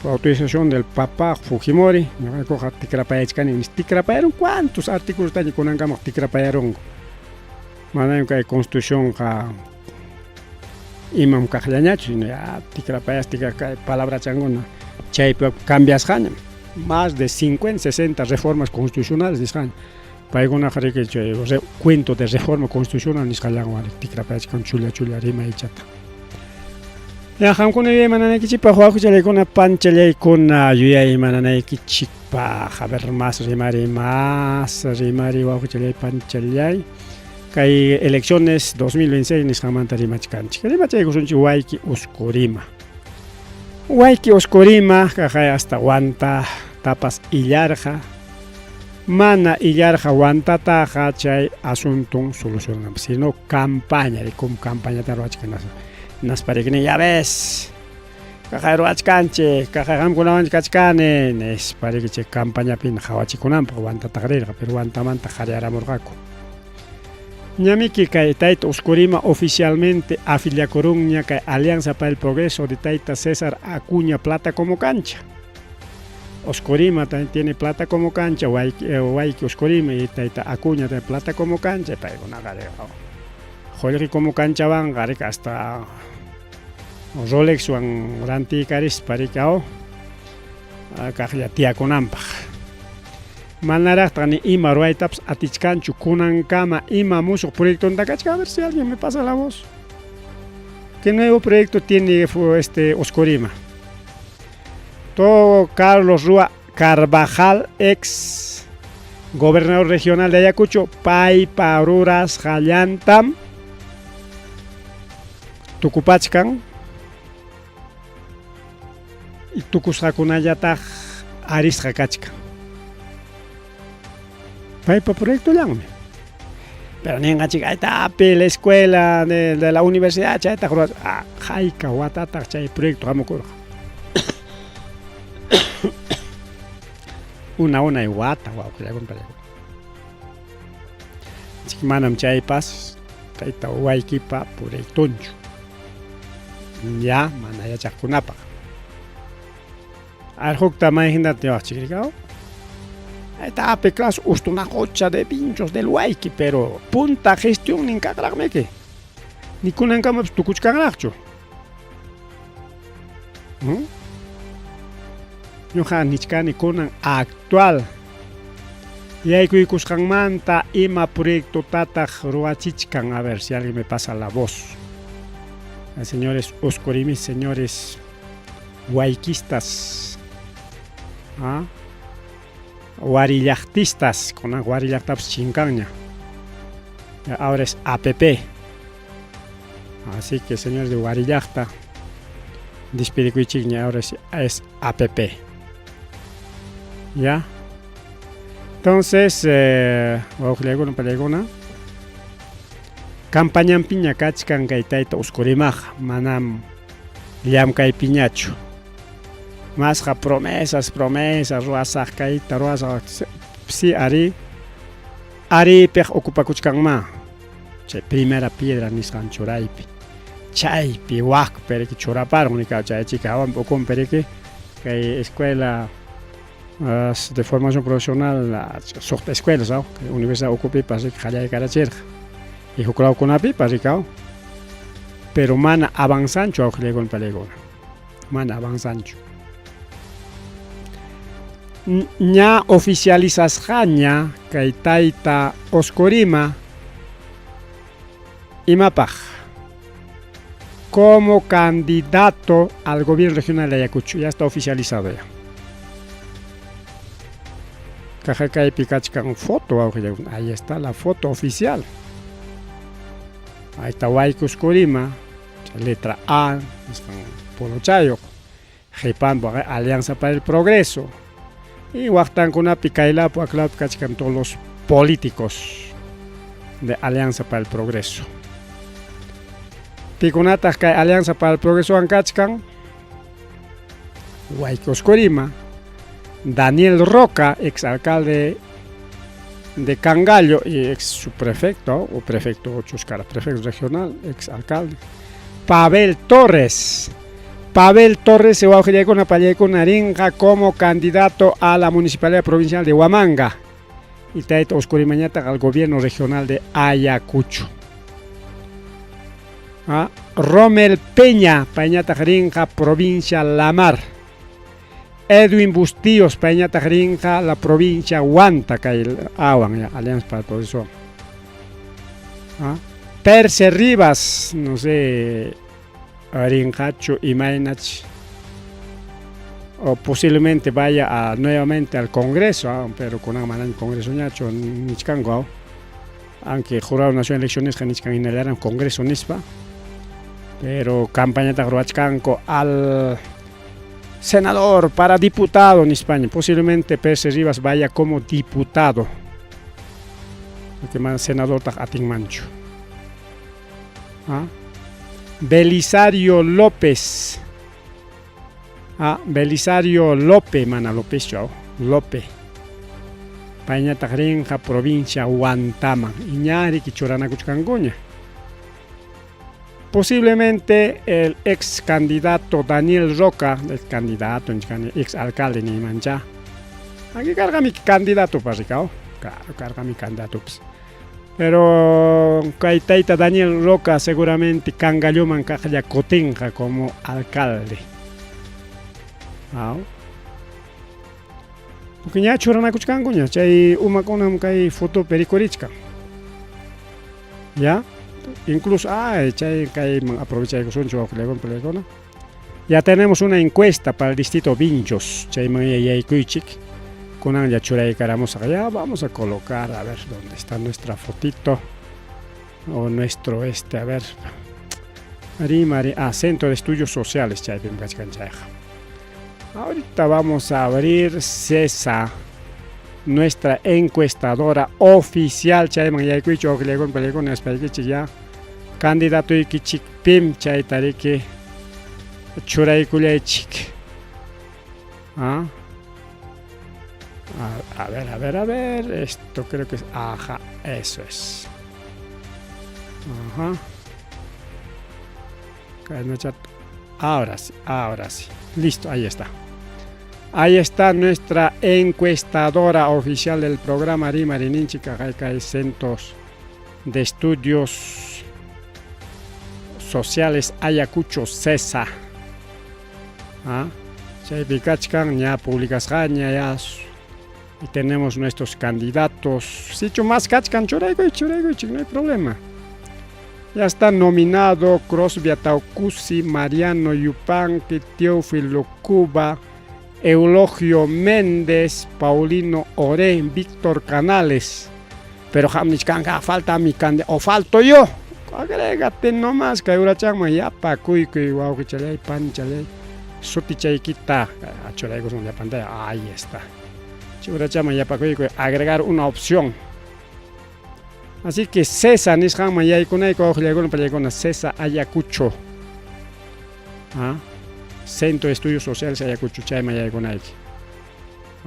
Por autorización del papá Fujimori, ñuqaykuqa tikrapayachkani, tikrapayaron cuántos artículos taña kunankama tikrapayaronku. Manam kay constitucionqa imam kaqllañachu, sino ya tikrapayas tikra kay palabrachankuna chaypi cambiasqañam. Más de 50, 60 reformas constitucionales nisqaña. Paykunaqa riki chay cuento de reforma constitucional nisqallanwan tikrapayachkan chulla chulla rimaychata. Ya qamkuna yuyaymananaykichikpaq wawqichallaykuna panchallaykuna yuyaymananaykichikpaq. A ver, más rimari, más rimari wawqichallay panchallay. Kay elecciones 2026 nisqanmanta rimachkanchik. Rimachaykusunchik Wayki Oscorima. Wayki Oscorima kaqay hasta Huanta tapas illarqa. Mana illarqa Huantataqa chay asunton solucionanpaq, sino campaña, como campañata ruwachkan nasparikni, ya ves, kaqay ruwachkanchik, kaqay qamkunawanchik kachkani, nispariki chay campañapina qawachikunanpaq Huantataqa rirqa, pero Huantamanta qariaramurqaku. Ñamiki kay tayta Oscorima oficialmente afiliakurunña kay Alianza para el Progreso de tayta César Acuña Plata como cancha. Oscorima también tiene plata como cancha, Wayki Oscorima y tayta Acuña tiene plata como cancha, paykunaqa qullqi como canchawanqa riki hasta Rolexwan rantiykarispa riki aw kaqlla tiyakunanpaq. Manaraqtaq ni ima ruwaytapas atichkanchu kunankama ima musuq proyectonta kachkan, a ver si alguien me pasa la voz. ¿Qué nuevo proyecto tiene este Oscorima? Todo Carlos Rúa Carvajal, ex gobernador regional de Ayacucho, paypa rurasqallantam tukupachkan y tukusqakunallataq arisqa kachkan. Paypa proyectollanmi. Pero ninqanchik aytapi la escuela de la universidad chaytaq ruwas hayka watataq chay proyecto hamukurqa. Una unay wata wawqillaykuna pallaykuna. Manam chaypas tayta Waykipa proyectonchu. Ya mana yachaqkunapaq. Arhukta mayhinata niwaqchik rikaw. Aytapi clase ustunaqucha de pinchos del Wayki, pero punta gestionnin kaqraqmiki. Ni kunankamapas tukuchkanraqchu. Ñuqa nichkani kunan actual yaykuykusqanmanta ima proyectotataq ruwachichkan, a ver si alguien me pasa la voz. Señores Oscorimis, señores waykistas, warillaqtistas, kunan warillaqtapas chinkanña. Ahora es APP. Así que señores de Warillaqta, despidikuychikña, ahora es APP. ¿Ya? Entonces, wawqillaykuna pallaykuna, campañanpiña kachkan kay tayta Oscorimaqa, manam llamkaypiñachu. Masqa promesas, promesas, ruwasaq kayta, ruwasaq, si ari, aripiq ocupakuchkanma. Chay primera piedra nisqan churaypi. Chaypi wakpi riki churaparun nika chay chika hawanpi ukunpi riki kay escuela de formación profesional suqta escuelas aw kay universidad ukupipas riki qallaykarachirqa. Y huk lawkunapipas riki aw. Pero mana avanzanchu awqillaykuna pallaykuna. Mana avanzanchu. Ña oficializasqaña kay tayta Oscorima. Imapaq? Como candidato al gobierno regional de Ayacucho. Ya está oficializado ya. Kaypi kachkan foto, ahí está la foto oficial. Ahí está Huaycos Corima, letra A, polochayuq. Qhipanpi Alianza para el Progreso. Y waqtankunapi kaylapi waklapi kachkan todos los políticos de Alianza para el Progreso. Pikunataq kay Alianza para el Progreso kachkan? Huaycos Corima, Daniel Roca, exalcalde de Cangallo y ex subprefecto o prefecto Chuscara, prefecto regional, ex alcalde. Pavel Torres. Pavel Torres se va a rinqa como candidato a la Municipalidad Provincial de Huamanga y tayta Oscurimañata al gobierno regional de Ayacucho. ¿Ah? Romel Peña, payñataq rinqa, provincia La Mar. Edwin Bustíos, payñataq rinqa, la provincia Huanta, awan, Alianza para el Progreso. ¿Ah? Perse Rivas, no sé, rinqachu imaynach, o posiblemente vaya a, nuevamente al Congreso, ¿ah? Pero con manaña Congreso ñachu nichkanku, aunque Jurado Nacional de Elecciones nichkan hinallaran Congreso nispa, pero campañata ruwachkanku al senador para diputado en España. Posiblemente Perse Rivas vaya como diputado. Porque más senador atinmanchu. ¿Ah? Belisario López. Ah, Belisario López, mana López, chao. López. Payñataq rinqa provincia Huantaman. Iñariki churanakuchkankuña. Posiblemente el ex candidato Daniel Roca, el candidato, ex alcalde ni mancha. Aquí carga mi candidato, parricao. Claro, carga mi candidato. Pues. Pero kay tayta Daniel Roca seguramente Cangalloman kaqlla kutinqa como alcalde. Ah. Porque ña churanakuchkankuña, chay umakunam kay fotopi rikurichkan. ¿Ya? Incluso, ay, chay kayman aprovechaykusunchik wawqillayku. Ya tenemos una encuesta para el distrito Vinchos. Chayman yaykuychik. Kunanlla churaykaramusaq. Ya vamos a colocar, a ver, dónde está nuestra fotito. O nuestro este, a ver. Rimari, ah, Centro de Estudios Sociales, chaypim kachkan chayqa. Ahorita vamos a abrir CESA, nuestra encuestadora oficial. Chayman yaykuychik wawqillaykuna panillaykuna nispaykichik ya candidatoykichik pim chaytariki churaykullaychik. ¿Ah? A ver, a ver, a ver. Esto creo que es. Ajá, eso es. Ajá. Ahora sí, ahora sí. Listo, ahí está. Ahí está nuestra encuestadora oficial del programa Rimayninchik kay Centros de Estudios Sociales Ayacucho CESA. ¿Ah? Chaypi kachkan ña publicasqaña ya y tenemos nuestros candidatos. Sichu más kachkan churaykuy churaykuychik, no hay problema. Ya está nominado Crosby Ataucusi, Mariano Yupanqui, Teófilo Cuba, Eulogio Méndez, Paulino Oré, Víctor Canales. Pero qam falta mi candidato, o falto yo. Agrégate nomás, kay urachanman yapa kuykuy wawqichalay panichalay sutichaykita churaykusun la pantalla. Ahí está. Urachaman yapa kuykuy agregar una opción. Así que César nisqanman yaykunayku wawqillaykuna panillaykuna César Ayacucho. ¿Ah? Centro de Estudios Sociales Ayacucho chayman yaykunayki.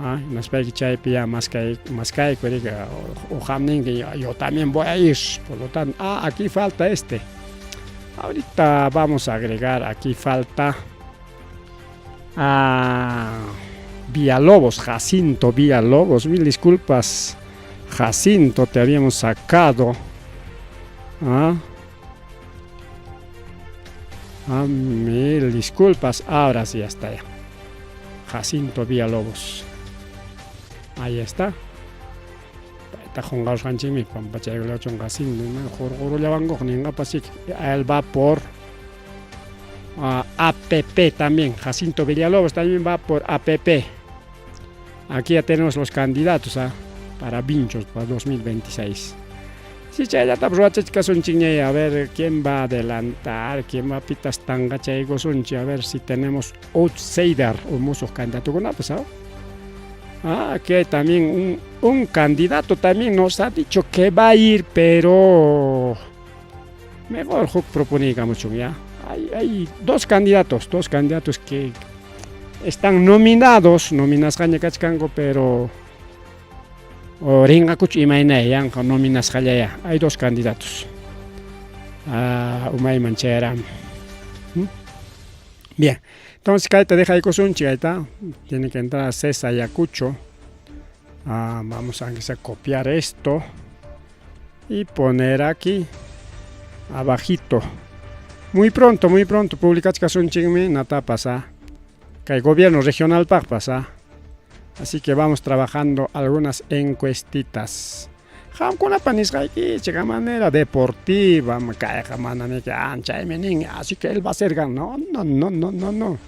¿Ah? Hinaspayki chaypi ya maskayku o qam ninki yo también voy a ir. Por lo tanto, ah, aquí falta este. Ahorita vamos a agregar, aquí falta a Villalobos, Jacinto Villalobos. Mil disculpas, Jacinto, te habíamos sacado. ¿Ah? Ah, mil disculpas, ahora sí ya está ya. Jacinto Villalobos. Ahí está. Chayta qunqarusqanchikmi pampachaykullachun Jacinto hurqurullawankuq ninqapas chik. Él va por APP también. Jacinto Villalobos también va por APP. Aquí ya tenemos los candidatos para Vinchos para 2026. Si chayllatapas ruwachachkasunchikña, a ver quién va a adelantar, quién va a pitas tanqachaykusunchik, a ver si tenemos outsider o musuq candidatokunapas, ¿ah? Ah, aquí hay también un candidato también nos ha dicho que va a ir, pero mejor huk proponiykamuchun, ya. Hay dos candidatos que están nominados, nominasqaña kachkanku, pero rinqakuchu imaynaya, yanqa nominasqallaya. Hay dos candidatos. Ah, umayman chayaramun. Bien, entonces kayta dejaykusunchik, ahí tiene que entrar a César Ayacucho. Ah, vamos a copiar esto y poner aquí abajito. Muy pronto publicachkasunchikmi natapas, kay gobierno regional paqpas, Así que vamos trabajando algunas encuestitas. Qamkunapa nisqaykichik manera deportiva, kayqa manami chaymi nin, así que él va a ser gan. No, no, no, no, no, no.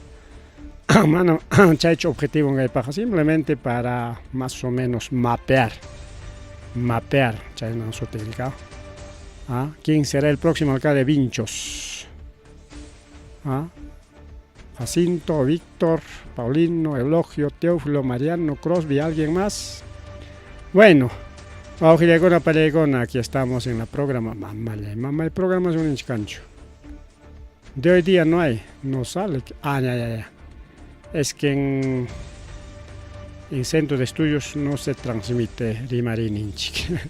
Mana chaychu objetivo kaypaqqa, simplemente para más o menos mapear. Mapear, chayman sutinqa. ¿Ah? ¿Quién será el próximo alcalde de Vinchos? ¿Ah? Jacinto, Víctor, Paulino, Elogio, Teófilo, Mariano, Crosby, ¿alguien más? Bueno, wawqillaykuna pallaykuna, aquí estamos en la programa. Mamá, mamá, el programa es un cancho. De hoy día no hay, no sale. Ah, ya, ya, ya. Es que en centro de estudios no se transmite Rimarininchik.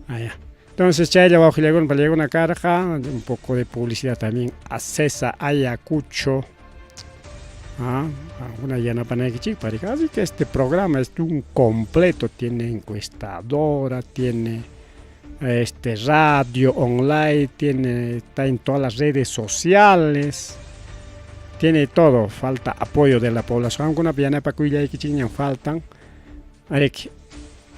Ah, ya. Entonces, chaylla wawqillaykuna pallaykuna karqa, un poco de publicidad también a César Ayacucho. Ah, una yanapanaykichikpaq. Así que este programa es un completo, tiene encuestadora, tiene radio online, está en todas las redes sociales, tiene todo, falta apoyo de la población. Qamkuna yanapakuyllaykichikñam faltan. Ariki,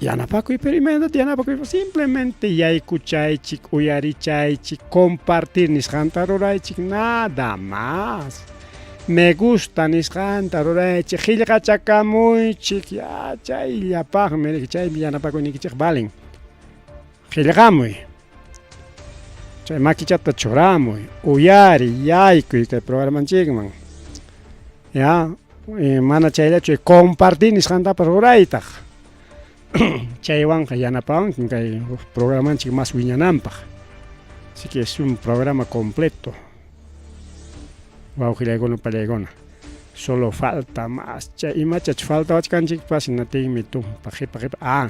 yanapakuy, pero imaynata yanapakuy, simplemente yaykuchaychik, uyarichaychik, compartir nisqanta ruraychik, nada más. Me gusta nisqanta ruraychik, qillqachakamuychik, ya chayllapaqmi, chaymi yanapakuynikichik valen. Qillqamuy, chay makichata churamuy, uyari, yaykuy kay programanchikman. Ya, mana chayllachu compartir nisqantapas ruraytaq. Chaywanqa yanapawanki kay programanchik más wiñananpaq. Así que es un programa completo. Wawqillaykuna pallaykuna. Solo falta más. Chay imachach faltawachkanchikpas hinatinmi tumpa qipa qipa. Ah,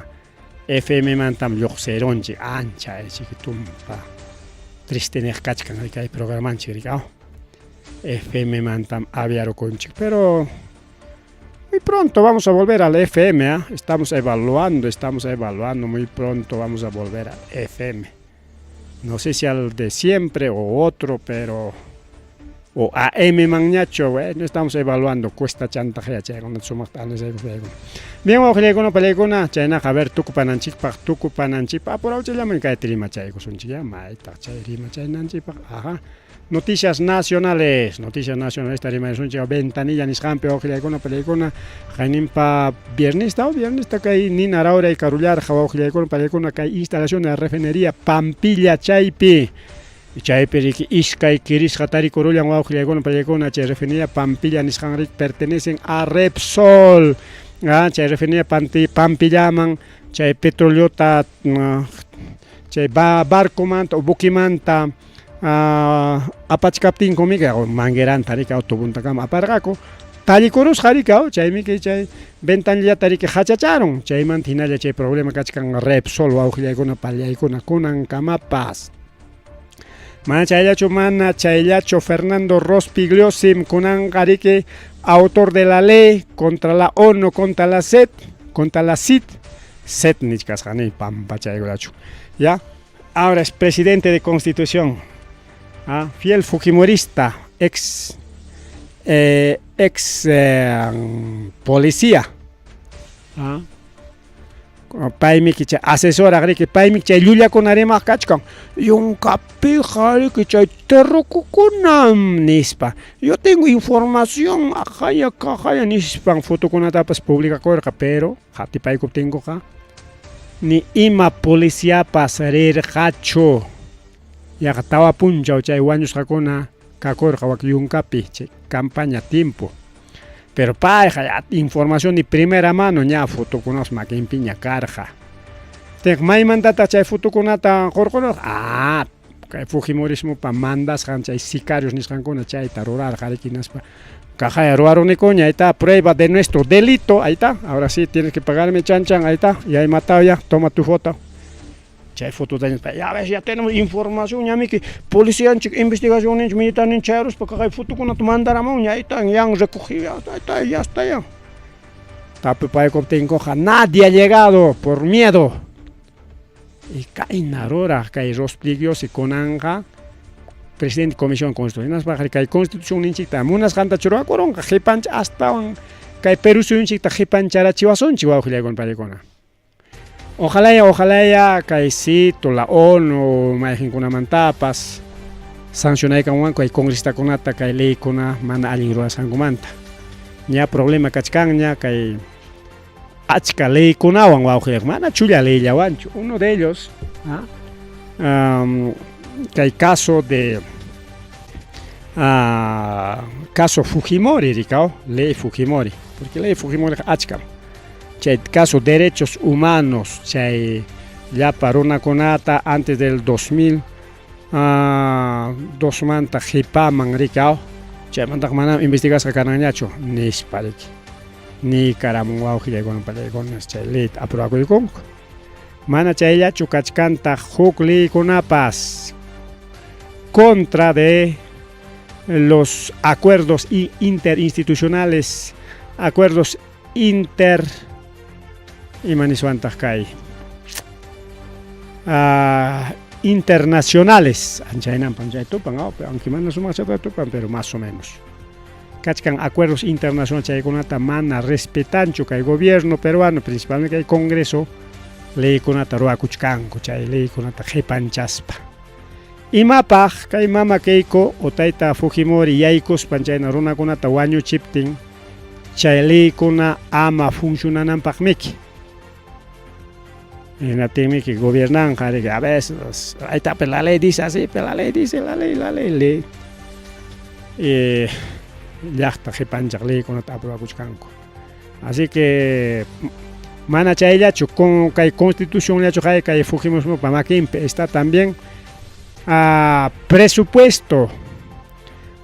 FM mantam lluqsirunchik ancha chiki tumpa triste niq kachkan kay programanchik rika. FM mantam aviarukunchik, pero muy pronto vamos a volver al FM, ¿eh? Estamos evaluando, muy pronto vamos a volver al FM. No sé si al de siempre o otro, pero o AM manñacho, bueno, estamos evaluando, cuesta chantaje chaykuna sumaqta Bien, wawqillaykuna pallaykuna, chaynaqa a ver tukupananchikpaq, tukupananchikpaq, apurawchallaman kayta rimachaykusunchik ya, maytaq chay rimachaynanchikpaq, ajá. Noticias nacionales, noticias nacionales rimasunchik ventanilla nisqanpi wawqillaykuna pallaykuna, qayninpa viernesta o viernesta kay nina rawray karullarqa wawqillaykuna pallaykuna kay instalación de la refinería Pampilla chaypi. Chaypi riki iskay kirisqa tarikurullan wawqillaykuna pallaykuna chay refinería Pampilla nisqan riki pertenecen a Repsol. Ah, chay refinería Pampillaman chay petroleota chay barcomanta o buquimanta apachkaptinkum mangueranta riki tubuntakama aparqaku tallikurusqa riki chaymi chay ventanillata riki hachacharun chaymanta hinalla chay problema kachkan Repsol wawqillaykuna pallaykuna kunankamapas. Mana chayllachu, mana chayllachu Fernando Rospigliosi kunanqa riki autor de la ley contra la ONU, contra la SED, contra la CID, SED nichkasqani pampachaykunachu. Ya, ahora es presidente de Constitución, ah, fiel fujimorista, ex policía. Ah. Paymiki chay asesoraq riki, paymi chay llullakuna rimaq kachkan. Yunkapiqa riki chay terrukukunam nispa. Yo tengo información aqaya kaqaya nispan fotokunatapas publicakurqa, pero qatipaykuptinkuqa ni ima policiapas rirqachu. Yaqa tawa punchaw chay wañusqakuna kakurqa wak yunkapi chay campaña tiempo. Pero payqa información de primera mano ña fotokunapas makinpiña karqa. Tinqa maymantataq chay fotokunata qurqurqa? Ah, kay Fujimorismopa mandasqan chay sicarios nisqankuna chayta rurarqa riki hinaspa kaqaya ruwarunikuña, ahí está, prueba de nuestro delito, ahí está, ahora sí tienes que pagarme chan chan, ahí está, ya he matado ya, toma tu foto. Chay fotota ya ves, ya tenemos información, ñamiki policianchik investigacionninchik militarninchik chayaruspa kaqay fotokunata mandaramunña, ahí está, ya han recogido, ahí está, ya está ya. Tapupaykuptinkuqa nadie ha llegado por miedo. Y kayna ruraq kay Rospigliosi kunanqa presidente comisión constitucional hinaspaqa kay constitucionninchikta munasqanta churakurunqa qipancha astawan kay Perú suyunchikta qipancharachiwasunchik wawqillaykuna paykuna. Ojalaya, ojalaya kay Cito, la ONU, mayqinkunamantapas sancionaykamuwanku kay congresistakunata kay leykuna mana allin rurasqankumanta. Ña problema kachkanña kay achka leykunawan wawqillaykuna, mana chulla leyllawanchu. Uno de ellos, kay caso de caso Fujimori, rikaw, ley Fujimori, porque ley Fujimori achkam. Chay caso derechos humanos, chay llapa runakunata antes del 2000 dosmanta qipaman rikaw, chaymantaqa manam investigasqa kananñachu nispa riki. Niykaramun wawqillaykuna pallaykuna chay leyta aprobakuykunku. Mana chayllachu kachkantaq huk leykunapas contra de los acuerdos interinstitucionales, acuerdos inter ima niswantaq kay internacionales anchaynanpam chay tupan, aunque mana sumaqchata tupan, pero más o menos. Kachkan acuerdos internacionales chaykunata mana respetanchu kay gobierno peruano, principalmente kay Congreso, leykunata ruwakuchkanku chay leykunata qipanchaspa. Imapaq kay mama Keiko o tayta Fujimori yaykuspan chayna runakunata wañuchiptin chay leykuna ama funcionananpaqmiki. Hinaptinmiki gobiernanqa riki a veces ahí está, pero la ley dice así, pero la ley dice, la ley, la ley, ley. Llaqta qipanchaq leykunata aprobakuchkanku. Así que mana chayllachu con kay constitucionllachu kay kay Fujimorismopa makinpi está también presupuesto.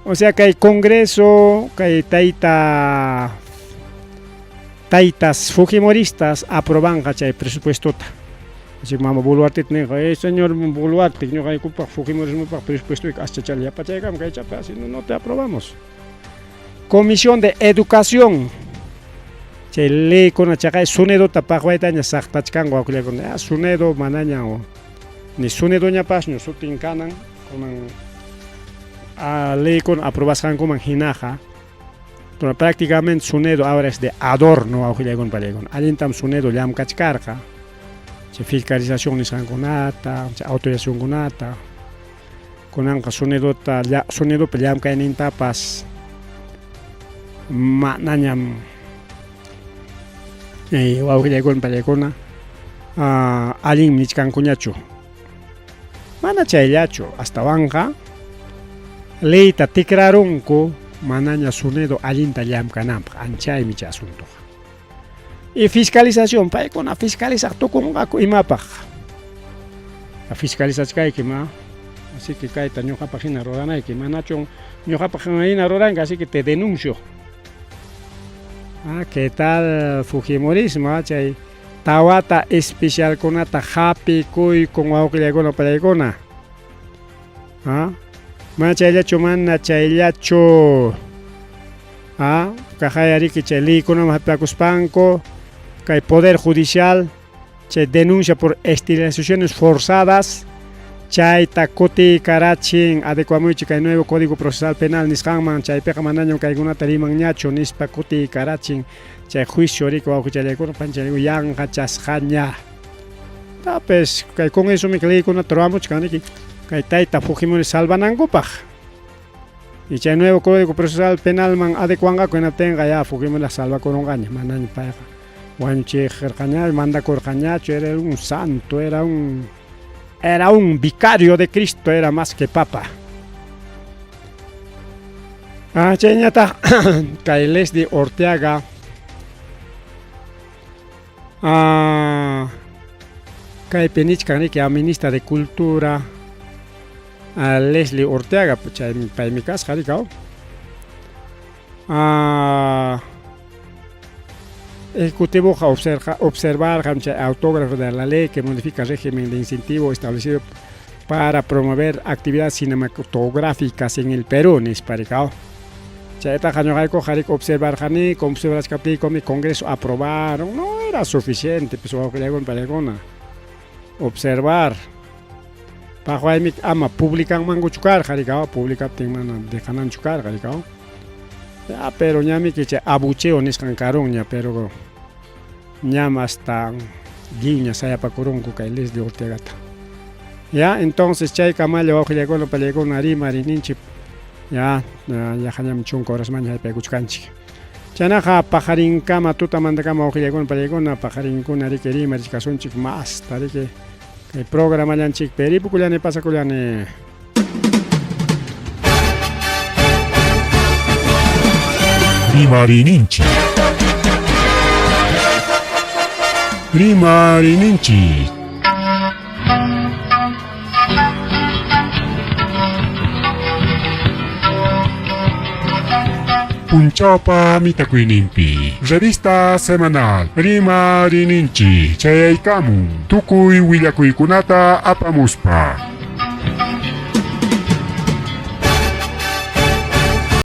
O sea kay Congreso, kay tayta taytas Fujimoristas aprobanqa chay presupuestota. Así que mama Boluarte ninqa, señor Boluarte, ñuqaykupaq Fujimorismopaq presupuesto aschachalla yapachaykam kaychapi, así no, no te aprobamos. Comisión de Educación. Chay leykuna chaqay SUNEDUta paqwaytaña saqtachkanku wawqillaykuna. SUNEDU manaña ni SUNEDUñapasñu sutin kanan kunan leykuna aprobasqankuman hinaqa. Pero prácticamente SUNEDU ahora es de adorno wawqillaykuna pallaykuna. Allintam SUNEDU llamkachkarqa. Chay fiscalización nisqankunata, chay autorizacionkunata. Kunanqa SUNEDUta SUNEDUpa llamkaynintapas manañam wawqillaykuna pallaykuna allinmi nichkankuñachu. Mana chayllachu, astawanqa leyta tikrarunku manaña SUNEDU allinta llamkananpaq, anchaymi chay asuntoqa. Y fiscalización, paykuna fiscalizaq tukunqaku imapaq. Fiscalizachkayki ma, así que kayta ñuqapaq hina ruranayki, manachu ñuqapaq hina ruranki, así que te denuncio. ¿Qué tal Fujimorismo? Chay tawata especialkunata hapikuykun wawqillaykuna pallaykuna. Mana chayllachu, mana chayllachu. Kaqayariki chay leykunaman hapipakuspanku kay Poder Judicial chay denuncia por esterilizaciones forzadas chayta kutiykarachin adecuamuychik kay nuevo Código Procesal Penal nisqanman, chaypiqa manañam kaykunata rimanñachu nispa kutiykarachin. Chay juicio riki wawqichallaykuna panchallaykuna yanqachasqaña. Tapes kay Congresomi leykunata ruwamuchkan riki kay tayta Fujimori salvanankupaq. Y chay nuevo Código Procesal Penalman adecuanqaku hinaptinqa ya Fujimori salvakurunqaña, manaña payqa wañuchiqirqaña, mandakurqañachu, era un santo, era un vicario de Cristo, era más que papa. Ah, chayñataq kay Leslie Orteaga kaypi nichkan riki a ministra de Cultura a Leslie Orteaga, chaymi paymi kasqa riki. Ejecutivoqa observarqam chay autógrafo de la ley que modifica el régimen de incentivo establecido para promover actividades cinematográficas en el Perú, nispa riki. Chaytaqa ñuqaykuqa riki observarqaniku, observachkaptiykumi Congreso aprobaron, no era suficiente, pues, wawqillaykuna paykuna observar. Paqwaymi ama publicanmankuchu karqa riki, publicaptin mana dejananchu karqa riki. Ya, pero ñamiki chay abucheo nisqan karunña, pero ñam hasta lliwña sayapakurunku kay Leslie Ortegata. Ya, entonces chay kamalla wawqillaykuna pallaykuna rimarininchik ya, yaqañam 10 horasmanña haypaykuchkanchik. Chaynaqa paqarinkama tutamantakama wawqillaykuna pallaykuna paqarinkuna riki rimarichkasunchik masta riki kay programallanchikpi ripukullani pasakullani. Rimarininchik. Rimarininchik. Punchawpa mitakuyninpi. Revista semanal Rimarininchik chayaykamun tukuy willakuykunata apamuspa.